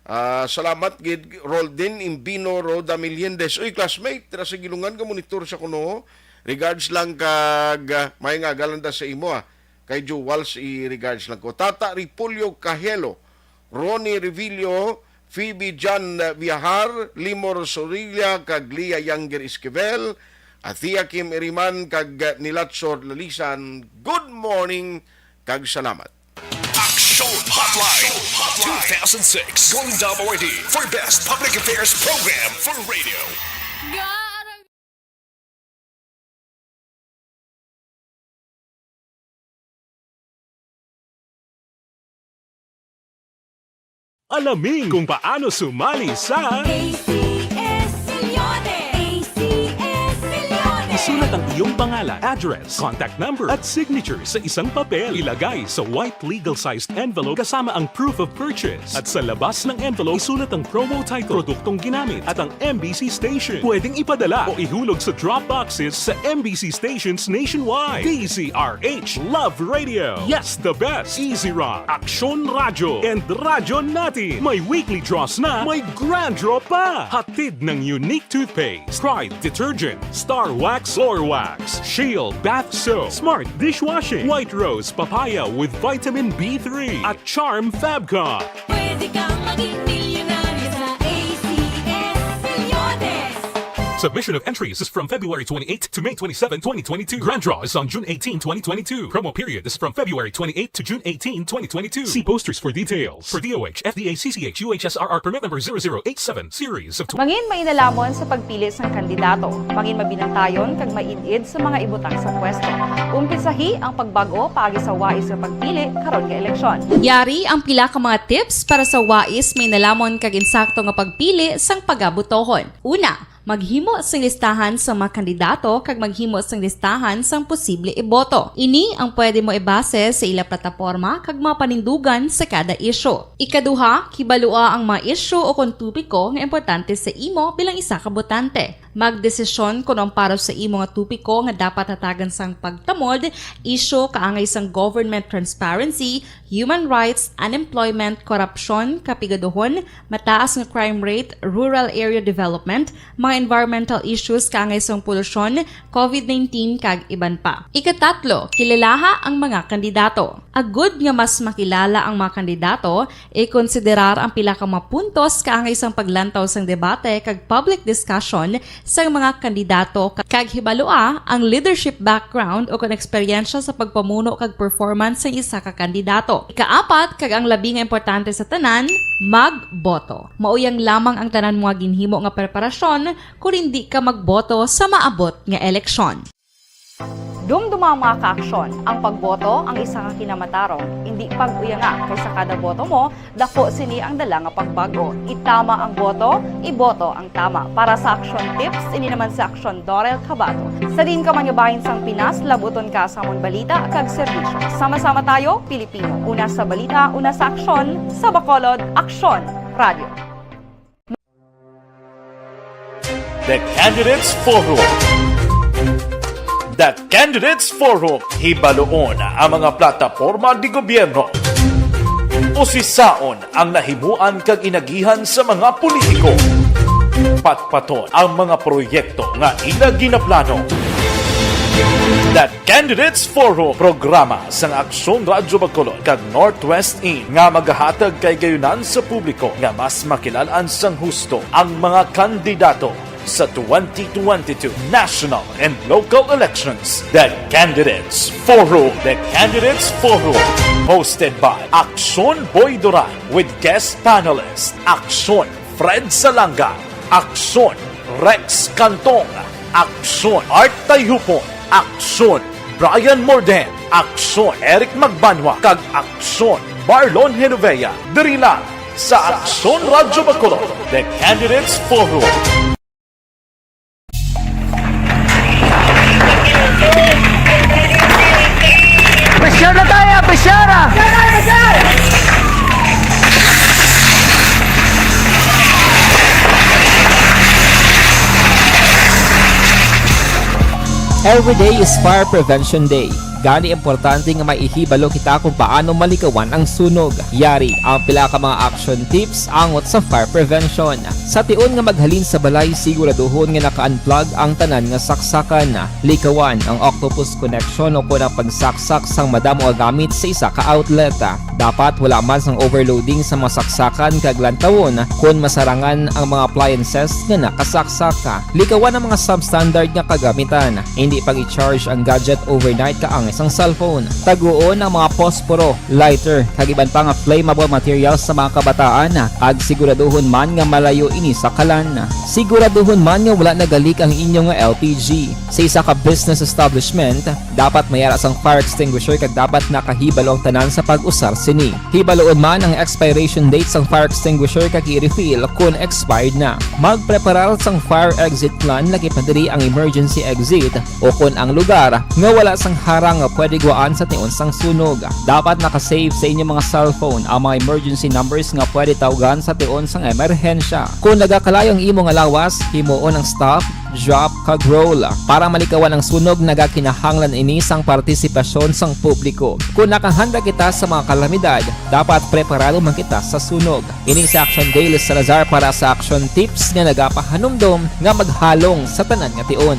ah, salamat gid, Rolden Imbino, Rhoda Meliendez. Uy, classmate, ra sa Gilungan ka monitor sa kuno. Regards lang kag, ah, may nga galanda sa imo, ah. Kay Joe Walsh, i-regards lang ko. Tata Ripulyo Kahelo, Ronnie Revillo, Phoebe John Viajar, Limor Sorilla, kag Lia Younger Esquivel, Athea Kim Iriman, kag Nilatso Lalisan. Good morning, kag salamat. Action Hotline two thousand six Golden Dome Awardee for Best Public Affairs Program for Radio. Alamin kung paano sumali sa A C S Milyones! A C S Milyones! Isulat ang iyong pangalan, address, contact number, at signature sa isang papel. Ilagay sa white legal-sized envelope kasama ang proof of purchase. At sa labas ng envelope, isulat ang promo title, produktong ginamit, at ang M B C station. Pwedeng ipadala o ihulog sa drop boxes sa M B C stations nationwide. D Z R H, Love Radio, Yes the Best, Easy Rock, Aksyon Radyo, and Radyo Natin. May weekly draws na, may grand draw pa. Hatid ng Unique Toothpaste, Pride Detergent, Star Wax Floor Wax, Shield Bath Soap, Smart Dishwashing, White Rose Papaya with Vitamin B three, at Charm Fab Cup. Pwede kang maging milyonaryo sa A C S Milyones. Submission of entries is from February twenty-eighth to May twenty-seven, twenty twenty-two. Grand draw is on June eighteen, twenty twenty-two. Promo period is from February twenty-eighth to June eighteen, twenty twenty-two. See posters for details. For D O H, F D A, C C H, U H S R R permit number zero zero eight seven, series of tw- Mangin mainalamon sa pagpili sang kandidato. Mangin mabinantayon kag maid-id sa mga ibutang sa pwesto. Umpisahi ang pagbag-o paagi sa wais nga pagpili karon nga eleksyon. Yari ang pila ka mga tips para sa wais, mainalamon kag insakto nga pagpili sang pagabotohon. Una, maghimo sing listahan sa mga kandidato kag maghimo sing listahan sang posible iboto. Ini ang pwede mo ibase sa ila plataporma kag mga panindugan sa kada isyu. Ikaduha, kibalua ang mga isyu o kon topiko nga importante sa imo bilang isa ka botante. Magdesisyon kon ang para sa imo nga topiko nga dapat hatagan sang pagtamod, isyu kaangay sang government transparency, human rights, unemployment, korupsyon, kapigaduhon, mataas nga crime rate, rural area development, mga environmental issues kaangay sang polusyon, covid nineteen, kag iban pa. Ikatatlo, kilalaha ang mga kandidato. Agud nga mas makilala ang mga kandidato, ikonsiderar ang pila ka mga puntos kaangay sang paglantaw sang debate kag public discussion sang mga kandidato ka-, kag hibalua ang leadership background o kon eksperyensya sa pagpamuno kag performance sang isa ka kandidato. Ikaapat, kag ang labi nga importante sa tanan, Magboto. Mao yang lamang ang tanan mo nga ginhimo nga preparasyon kon hindi ka magboto sa maabot nga eleksyon. Dumduma ang mga kaaksyon. Ang pagboto ang isa ka kinamatarong. Indi pag-uyanga, kay sa kada boto mo, dako sini ang dala nga pagbago. Itama ang boto, iboto ang tama. Para sa action tips, ini naman si Aksyon Dorel Cabato. Sa diin ka man nga bahin sang Pinas, labuton ka sa amon balita kag serbisyo. Sama-sama tayo, Pilipino. Una sa balita, una sa aksyon, sa Bacolod, Aksyon Radio. The Candidates Forum. The Candidates Forum, hibaluon ang mga plataporma de gobyerno. Usisaon ang nahimuan kag inagihan sa mga politiko. Patpaton ang mga proyekto nga ila ginaplano. The Candidates Forum, programa sang Aksyon Radyo Bacolod kag Northwest In nga magahatag kahigayunan sa publiko nga mas makilal-an sang husto ang mga kandidato sa twenty twenty-two national and local elections. The Candidates Forum. The Candidates Forum, hosted by Aksyon Boy Duran with guest panelist Aksyon Fred Salanga, Aksyon Rex Cantong, Aksyon Art Tayhupon, Aksyon Brian Morden, Aksyon Eric Magbanwa, kag Aksyon Marlon Genovea. Diri lang sa Aksyon Radyo Bacolod, The Candidates Forum. Pressure na tayo! Pressure na! Every day is Fire Prevention Day. Gani, importante nga may ihibalo kita kung paano malikawan ang sunog. Yari ang pila ka mga action tips angot sa fire prevention. Sa tion nga maghalin sa balay, siguraduhon nga naka-unplug ang tanan nga saksakan. Likawan ang octopus connection o kon ang pagsaksak sang madamo nga gamit sa isa ka outlet. Dapat wala man sang overloading sa mga saksakan kag lantawon kon masarangan ang mga appliances nga nakasaksak. Likawan ang mga substandard nga kagamitan. Hindi pag-i-charge ang gadget overnight kaangay sang cellphone. Taguon ang mga posporo, lighter, kag iban pa nga flammable materials sa mga kabataan, kag siguraduhon man nga malayo ini sa kalan. Siguraduhon man nga wala nagalik ang inyo nga L P G. Sa isa ka business establishment, dapat may ara sang fire extinguisher kag dapat nakahibalo ang tanan sa pag-usar sini. Hibaluon man ang expiration date sang fire extinguisher kag i-refill kon expired na. Magpreparar sang fire exit plan, lakip na diri ang emergency exit o kon ang lugar nga wala sang harang nga pwede gwaan sa tion sang sunog. Dapat naka-save sa inyo mga cellphone ang mga emergency numbers nga pwede tawgan sa tion sang emerhensya. Kon nagakalayo ang imo nga lawas, himuon ang stop, drop, kag roll. Para malikawan ang sunog, nagakinahanglan ini sang partisipasyon sang publiko. Kon nakahanda kita sa mga kalamidad, dapat preparado man kita sa sunog. Ini si Action Dale Salazar para sa Action Tips nga nagapahanumdom nga maghalong sa tanan nga tion.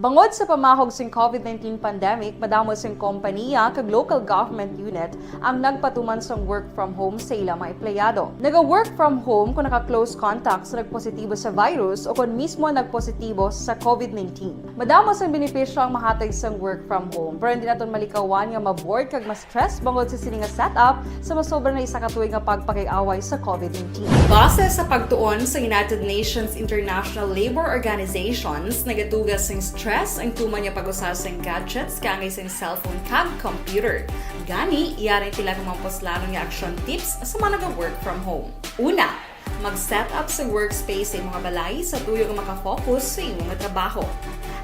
Bangod sa pamahog sing COVID nineteen pandemic, madamo sing kompaniya kag local government unit ang nagpatuman sang work from home sa ila mga empleyado. Naga-work from home kung naka-close contact sa nagpositibo sa virus o kon mismo nagpositibo sa COVID nineteen. Madamo sang benepisyo ang mahatag sang work from home, pero hindi naton malikawan nga ma-bored kag ma-stress bangod sa sini nga setup sa masobra na isa ka tuig nga pagpakig-away sa COVID nineteen. Base sa pagtuon sa United Nations International Labour Organizations, nagatuga sing stress ang tuman nga pag-usa sing gadgets kaangay sing cellphone kag computer. Gani, yari ang pila ka mga puslanon nga action tips sa mga naga-work from home. Una, mag-set up sa workspace sa imo nga balay sa tuyo nga makafocus sa imo nga trabaho.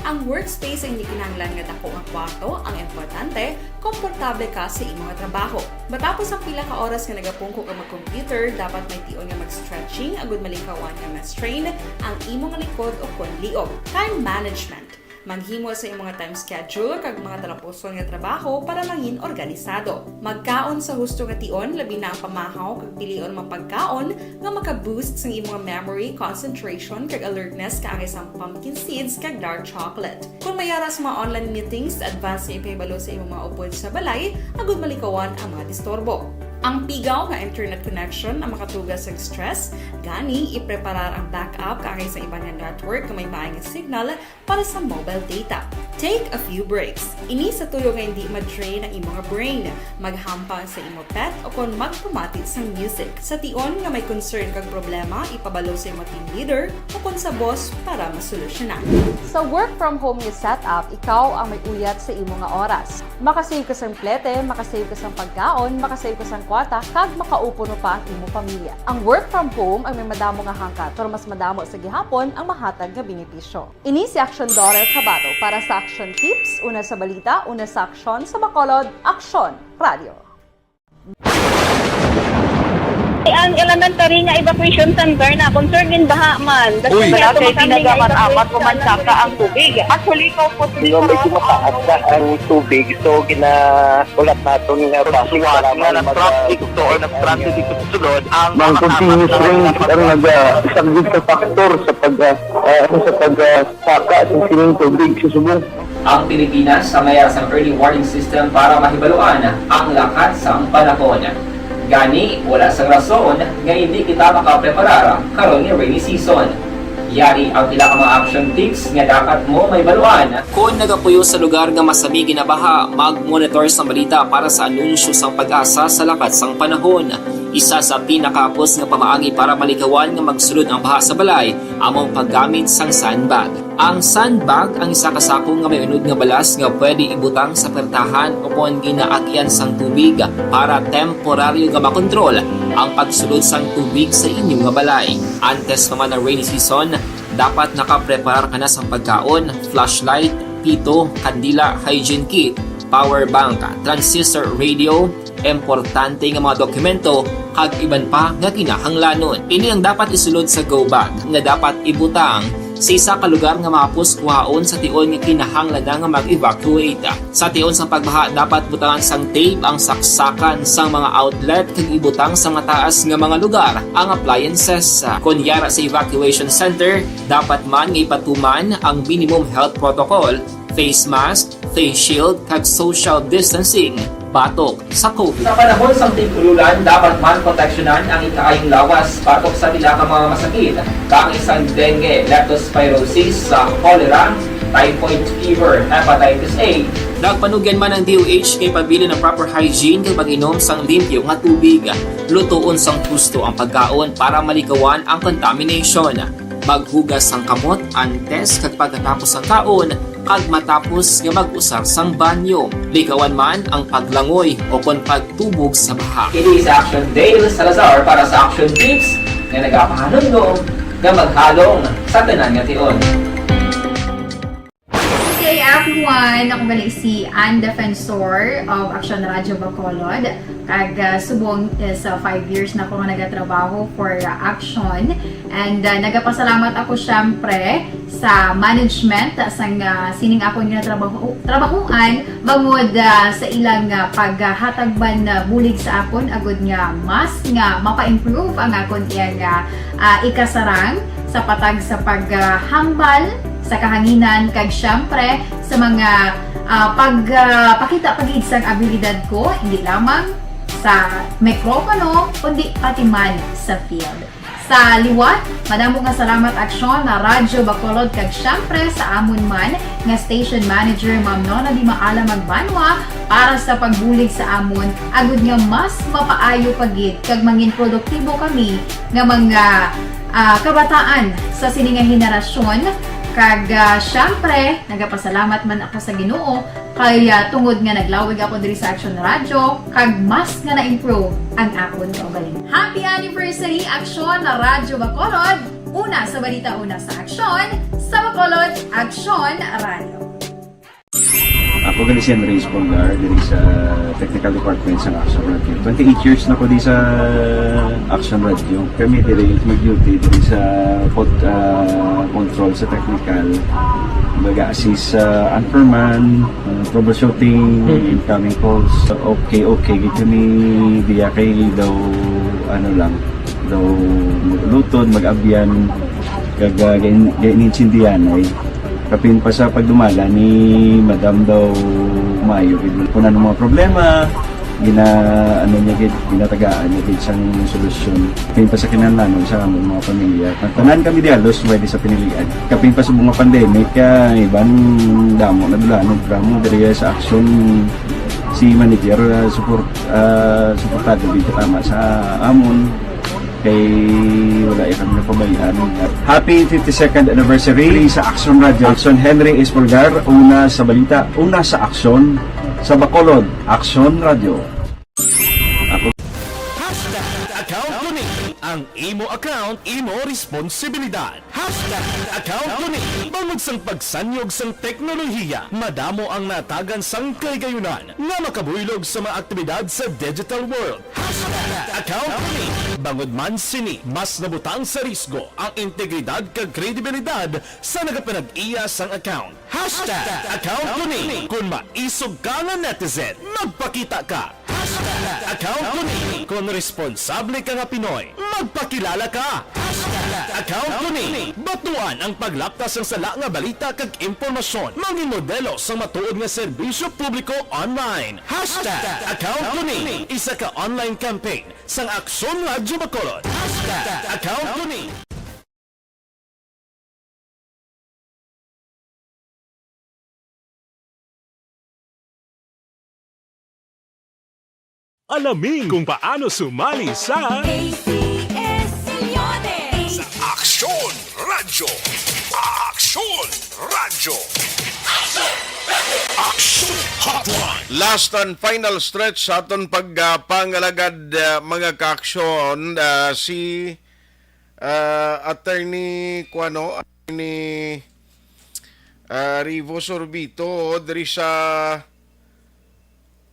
Ang workspace ay hindi kinahanglan nga dako nga kwarto ang importante, komportable ka sa imo nga trabaho. Matapos ang pila ka oras nga nagapungko ka mag-computer, dapat may tion nga mag-stretching agud malikawan nga ma-strain ang imo nga likod o kon liog. Time management. Maghimo sa imo nga time schedule kag mga talapuson nga trabaho para mangin organisado. Magkaon sa husto nga tion, labi na ang pamahaw kag pilion mga pagkaon nga maka-boost sang imo nga memory, concentration, kag alertness kaangay sang pumpkin seeds kag dark chocolate. Kon may ara sa mga online meetings, advance nga ipahibalo sa imo mga upod sa balay agud malikawan ang mga disturbo. Ang pigaw nga internet connection ang makatuga sang stress, gani ipreparar ang backup kaangay sa iban nga network nga may maay nga signal para sa mobile data. Take a few breaks. Ini sa tuyo nga hindi ma-drain ang imo nga brain. Maghampang sa imo pet o kon magpamati sang music. Sa tion nga may concern kag problema, ipabalo sa imo team leader o kon sa boss para masolusyonan. Sa work from home nga setup, ikaw ang may uyat sa imo nga oras. Makasave ka sang plete, makasave ka sang pagkaon, makasave ka sang kwata, kag makaupo mo pa ang imo pamilya. Ang work from home ang may madamo nga hangkat, pero mas madamo sa gihapon ang mahatag nga benepisyo. Ini si Action Daughter Kabato para sa Action Tips, una sa balita, una sa aksyon, sa Bacolod, Aksyon Radio. Ang elementary nga evacuation center na concern gin baha man. Uy. Wala kay pinagamat-amat ko man saka ang tubig. Actually, ikaw po, Di ba, medyo mataas na ang tubig, so gina-, ulat naton nga basic Suwat nga nag-traffic to or nag-traffic dito sa sulod ang Ang mga continuous rain ang nag-, ah, isang sa factor sa pag, ah, ah, ano, sa pag, ah, saka sa sining tubig sa subong. Ang Pilipinas sa mayara sang early warning system para mahibaluan ang lakat sang panahon. Gani, wala sang rason nga hindi kita makapreparar karon nga rainy season. Yari ang pila ka mga action tips nga dapat mo mahibaluan. Kon nagapuyo sa lugar nga masami ginabaha, mag-monitor sang balita para sa anunsyo sang PAGASA sa lakat sang panahon. Isa sa pinakahapos nga pamaagi para malikawan nga magsulod ang baha sa balay amo ang paggamit sang sandbag. Ang sandbag ang isa ka sako nga may unod nga balas nga pwede ibutang sa pertahan o kon ginaagyan sang tubig para temporaryo nga makontrol ang pagsulod sang tubig sa inyo nga balay. Antes pa man ang rainy season, dapat nakapreparar ka na sang pagkaon, flashlight, pito, kandila, hygiene kit, power bank, transistor radio, importante nga mga dokumento, kag iban pa nga kinahanglanon. Ini ang dapat isulod sa go bag nga dapat ibutang sa isa ka lugar nga mahapos kuhaon sa tion nga kinahanglan na nga mag-evacuate. Sa tion sang pagbaha, dapat butangan sang tape ang saksakan sang mga outlet kag ibutang sa mataas nga mga lugar ang appliances. Kon yara sa evacuation center, dapat man nga ipatuman ang minimum health protocol, face mask, face shield, kag social distancing batok sa COVID. Sa panahon sang tig-ululan, dapat man proteksyonan ang ikaayong lawas batok sa pila ka mga masakit, kaangay sang dengue, leptospirosis, sa cholera, typhoid fever, hepatitis A. Nagpanugyan man ang D O H nga ipabilin ang proper hygiene kag pag-inom sang limpyo nga tubig. Lutoon sang husto ang pagkaon para malikawan ang contamination. Maghugas sang kamot antes kag pagkatapos sang kaon, kag matapos nga mag-usar sang banyo. Likawan man ang paglangoy o kon pagtubog sa baha. Ini si Action Dale Salazar para sa Action Tips nga nagapahanumdom nga maghalong sa tanan nga tion. Good day, everyone! Ako gali si Ann Defensor of Action Radio Bacolod. Kag, ah, subong is, ah, five years na ako nga nagatrabaho for, ah, Action. And, ah, nagapasalamat ako, syempre, sa management, ah, sang, ah, sining akon nga trabaho, trabahuan, bangod, ah, sa ilang, ah, paghatag man, ah, bulig sa akon, agud nga mas nga mapa-improve ang akon iyang, ah, ah, ikasarang sa patag sa paghambal sa kahanginan, kag syempre sa mga, ah, pag, ah, pakita pa gid sang abilidad ko, hindi lamang sa mikropono, kundi pati man sa field. Sa liwat, madamo nga salamat, Aksyon, na Radyo Bacolod, kag syempre sa amon man nga station manager, Ma'am Nona Di Maala Magbanwa, para sa pagbulig sa amon, agud nga mas mapaayo pa gid kag mangin produktibo kami nga mga, ah, kabataan sa sini nga henerasyon. Kag, ah, syempre, nagapasalamat man ako sa Ginoo kay, ah, tungod nga naglawig ako diri sa Action Radio, kag mas nga na-improve ang akon kaugalingon. Happy anniversary, Action Radyo Bacolod! Una sa balita, una sa aksyon, sa Bacolod, Action Radio. Ako gali si Andres Polgar, diri sa Technical Department sa Action Radio. Twenty-eight years na ko di sa Action Radio. Kami diri mag-duty diri sa pod-, ah, control sa technical. Baga assist sa anchorman, ah, troubleshooting, incoming calls. Okay, okay, gid kami diya kay daw, ano lang, daw maglutod, mag-abyan, kag, ah, gain-, gainintindihan ay. Kapin pa sa pagdumala ni Madam daw maayo gid. Kung ano mga problema, Gina-, ano niya gid, ginatagaan niya gid sang solusyon. Kapin pa sa kinahanglanon sa among mga pamilya. Tanan kami dihalos pwede sa pinilian. Kapin pa sa mga pandemic, ah, iban damo na dulanon, programa diri sa Aksyon, si manager, ah, support, ah, suportado gid katama sa amon. Kay wala ya kami napabayaan. Happy fifty-second anniversary sa Aksyon Radio. Aksyon Henry Espolgar, una sa balita, una sa aksyon, sa Bacolod, Aksyon Radio. Ako. Hashtag account ko ni. Ang imo account, imo responsibilidad. Hashtag account ko ni. Bangod sang pagsanyog sang teknolohiya, madamo ang natagan sang kahigayunan nga makabuylog sa mga aktibidad sa digital world. Hashtag account ko ni. Bangod man sini, mas nabutang sa risgo ang integridad kag kredibilidad sa nagapanag-iya sang account. Hashtag account ko ni. Kung maisog ka nga netizen, magpakita ka. Hashtag account ko ni. Kung responsable ka nga Pinoy, magpakilala ka. Hashtag account ko ni. Batuan ang paglapta sang sala nga balita kag impormasyon. Mangin modelo sang matuod nga serbisyo publiko online. Hashtag account ko ni. Isa ka online campaign sang Aksyon Radyo Bacolod. Hashtag account ko ni. Alamin kung paano sumali sa A C S Siones. Aksyon Radyo. Aksyon Radyo. Aksyon Hotline. Last and final stretch sa aton pagpangalagad, ah, mga kaaksyon, ah, si ah, Attorney, kuano, Attorney, ah, Rivo Sorbito, diri sa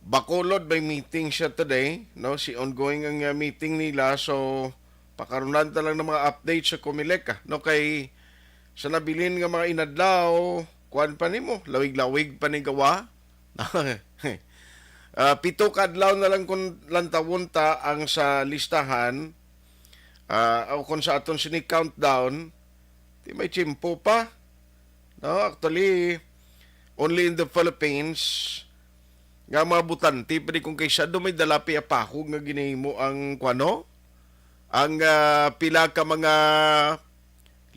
Bacolod, may meeting siya today, no? Si ongoing ang, ah, meeting nila, so pakarunan ta lang ng mga updates sa Comelec, ah, no? Kay sa nabilin nga mga inadlaw, kuan pa nimo, lawig-lawig pa ni gawa. Ah, pito ka adlaw na lang kung lantawon ta ang sa listahan, ah, o kung sa aton sini countdown, di may tiyempo pa. No, actually, only in the Philippines nga mga butante pa di kung kay sado may dalapi apahog nga ginahimo ang kuano, ang, ah, pila ka mga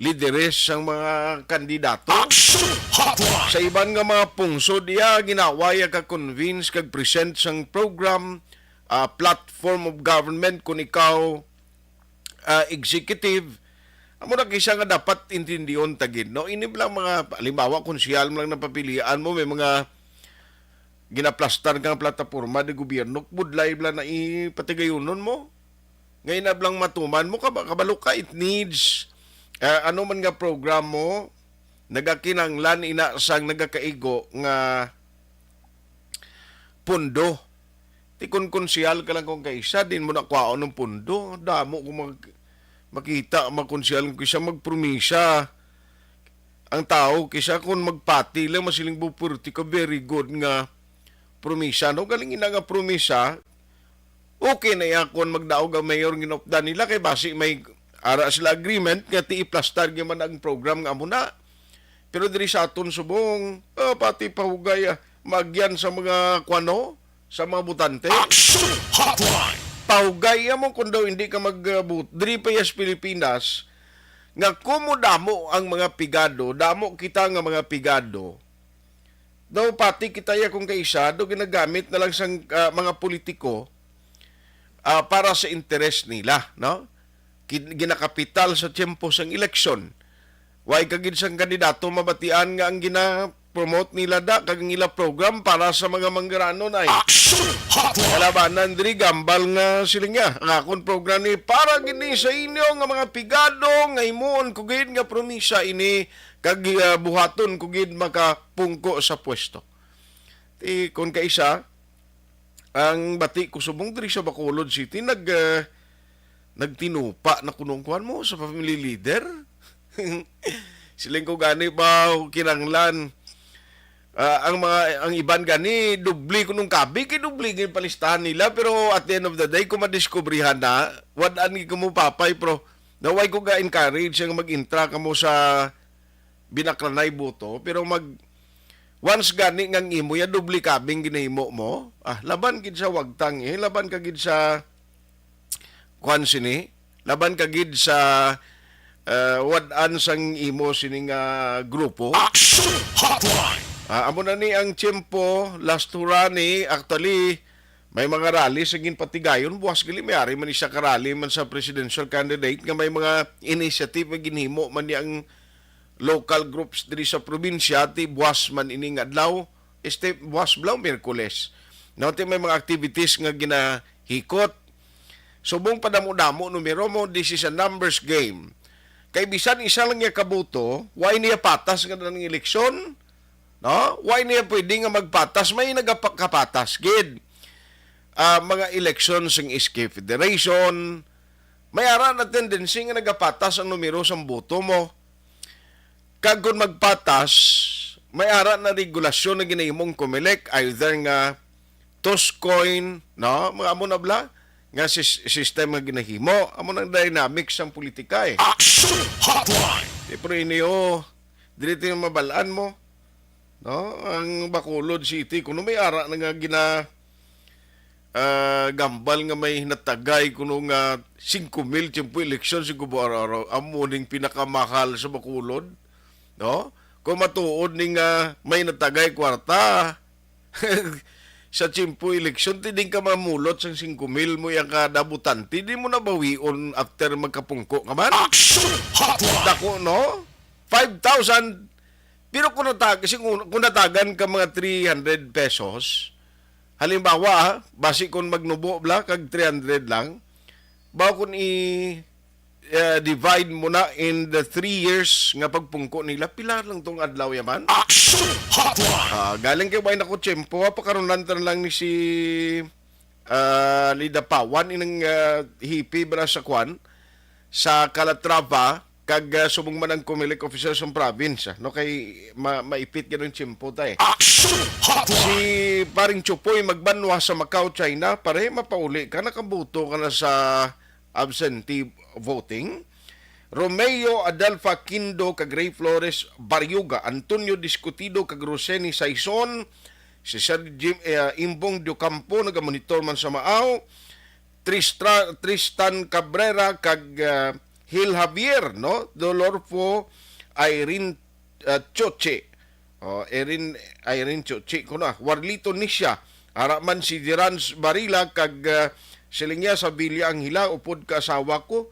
lideres sang mga kandidato. Action Hotline. Sa iban nga mga pungsod, iya ginawa, iya ka-convince kag present sang program, ah, platform of government, kung ikaw, ah, executive. Amo na kisa nga dapat intindihon ta gid, no? Ini lang mga, halimbawa, konsehal mo lang napapilian mo, may mga ginaplastar nga plataporma di gobyerno, budlay bala na ipatigayunon mo. Nga inablang matuman mo, kaba-, kabalo ka, it needs, ah, ano man nga program mo, nagakinanglan ina sang nagakaigo nga pundo. Ti kon konsehal ka lang kung kaisa, din mo na kwaon ng pundo. Damo kung mag-, makita, mga konsehal kung kaisa magpromisa. Ang tao, kisa kung magpati lang, masiling po, "Purti ka, very good nga promisa." No, galing ina nga promisa, okay na iya kung magdaog ang mayor, ginopdan nila, kay basi may ara sila agreement nga ti iplastar gyud man ang program nga amo na. Pero diri sa aton subong, ah, pati pahugay, ah, maagyan sa mga kwano, sa mga botante. Action Hotline. Pahugay mo kung daw hindi ka mag-, ah, bot-, diri pa iya sa Pilipinas, nga kumo damo ang mga pigado, damo kita nga mga pigado, daw pati kita iya kung kaisa, daw ginagamit na lang sang, ah, mga politiko, ah, para sa interes nila, no? Kin-, ginakapital sa tiyempo sang eleksyon. Way ka gid sang kandidato mabatian nga ang gina-promote nila da kag ang ila program para sa mga manggaranon ay Action Hotline. Kalabanan diri, gambal nga siling niya. Ang akon program ni para gid ni sa inyo nga mga pigado, nga himuon ko gid nga promisa ini kag, ah, buhaton ko gid makapungko sa pwesto. Ti, kon kaisa, ang bati ko subong diri sa Bacolod City, nag, ah, nagtinupa na kuno ang kuwan mo sa family leader. Siling ko gani ba, kinanglan. Ah, ang mga, ang iban gani, doble kunong kabi, kay doble gid palistahan nila, pero at the end of the day, kung madiskubrihan na, wad-an gid ko mo papay, pero naway ko ga-encourage nga mag-intra ka mo sa binaklanay boto, pero mag-, Once gani nga ang imo ya doble cabin ginahimo mo, ah, laban gid sa wagtang, eh, laban ka gid sa, kuwan sini, laban ka gid sa, ah, wad-an sang imo sini nga grupo. Action Hotline! Ah, amo na ni ang tiyempo, last hurrah ni, actually, may mga rally sa ginpatigayon, buwas gali, may ari man ni siya ka rally man sa presidential candidate nga may mga initiative nga ginhimo man ni ang local groups diri sa probinsya, ti buwas man ining adlaw, este, buwas bala, Miyerkules. No, ti may mga activities nga ginahikot. Subong padamo-damo numero mo, this is a numbers game. Kay bisan isa lang niya kabuto, wa niya patas nga nang eleksyon, no? Wa niya pwede nga magpatas, may nagapakapatas gid. Ah, mga eleksyon sing S K Federation, may ara na tendency nga nagapatas ang numero sang boto mo. Kag kung magpatas, may ara na regulasyon na ginahimong Comelec, either nga toss coin, no? Mga amo na bala nga sis-, system nga ginahimo. Amo nang dynamics sang politika, eh. Action Hotline! Di, pero ini, oh, dili ti mabal-an mo, no? Ang Bacolod City, kuno may ara na nga gina-, ah, gambal nga may natagay kuno nga singko mil tiyempo eleksyon, singko buwan araw. Amo ning pinakamahal sa Bacolod, no? Kung matuod ni nga may natagay kwarta sa tiyempo eleksyon, ti din ka mamulot sang singko mil mo yang kada botante, di mo na bawion after magkapungko ka man. Action Hotline! Dako, no? Five thousand. Pero kung natag-, kasi kung, kung natagan ka mga three hundred pesos, halimbawa, ah, basi kung magnubo bala kag three hundred lang, baw kung i, eh, divide mo na in the three years nga pagpungko nila, pila lang tong adlaw yaman? Action Hotline! Ah, galing kay way nako tiyempo, ah, pakaronan ta na lang ni si, ah, Lida Pawan, inang, ah, hipi bala sa kwan, sa Calatrava, kag, ah, subong man ang Comelec official sa province, ah, no, kay ma-, maipit gid ang tiyempo ta, eh. Action Hotline! Si Paring Chupoy magbanwa sa Macau, China, pare, mapauli ka, nakabuto ka na sa absentee voting. Romeo Adelfa Quindo kag Ray Flores Barriuga, Antonio Discutido kag Roseni Saison, si Sir Jim, eh, Imbong Diocampo nagamonitor man sa Maao, Tristra-, Tristan Cabrera kag, ah, Hil Javier, no? Dolorfo, Irene, ah, Choche. Oh, Irene, Irene Choche, kuno, ah, Warlito Nisha. Ara man si Dirans Barila kag, ah, siling niya sa Villa Angela, upod ka asawa ko,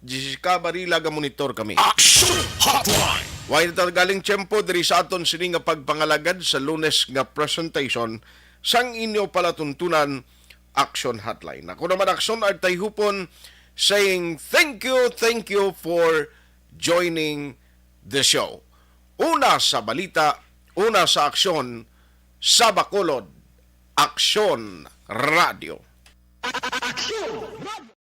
Jessica Barila, ga-monitor kami. Action Hotline! Way na ta galing tiyempo diri sa aton sini nga pagpangalagad sa Lunes nga presentation sang inyo palatuntunan, Action Hotline. Ako naman, Action Artay Hupon, saying thank you, thank you for joining the show. Una sa balita, una sa aksyon, sa Bacolod, Aksyon Radio. Aksyon Radio.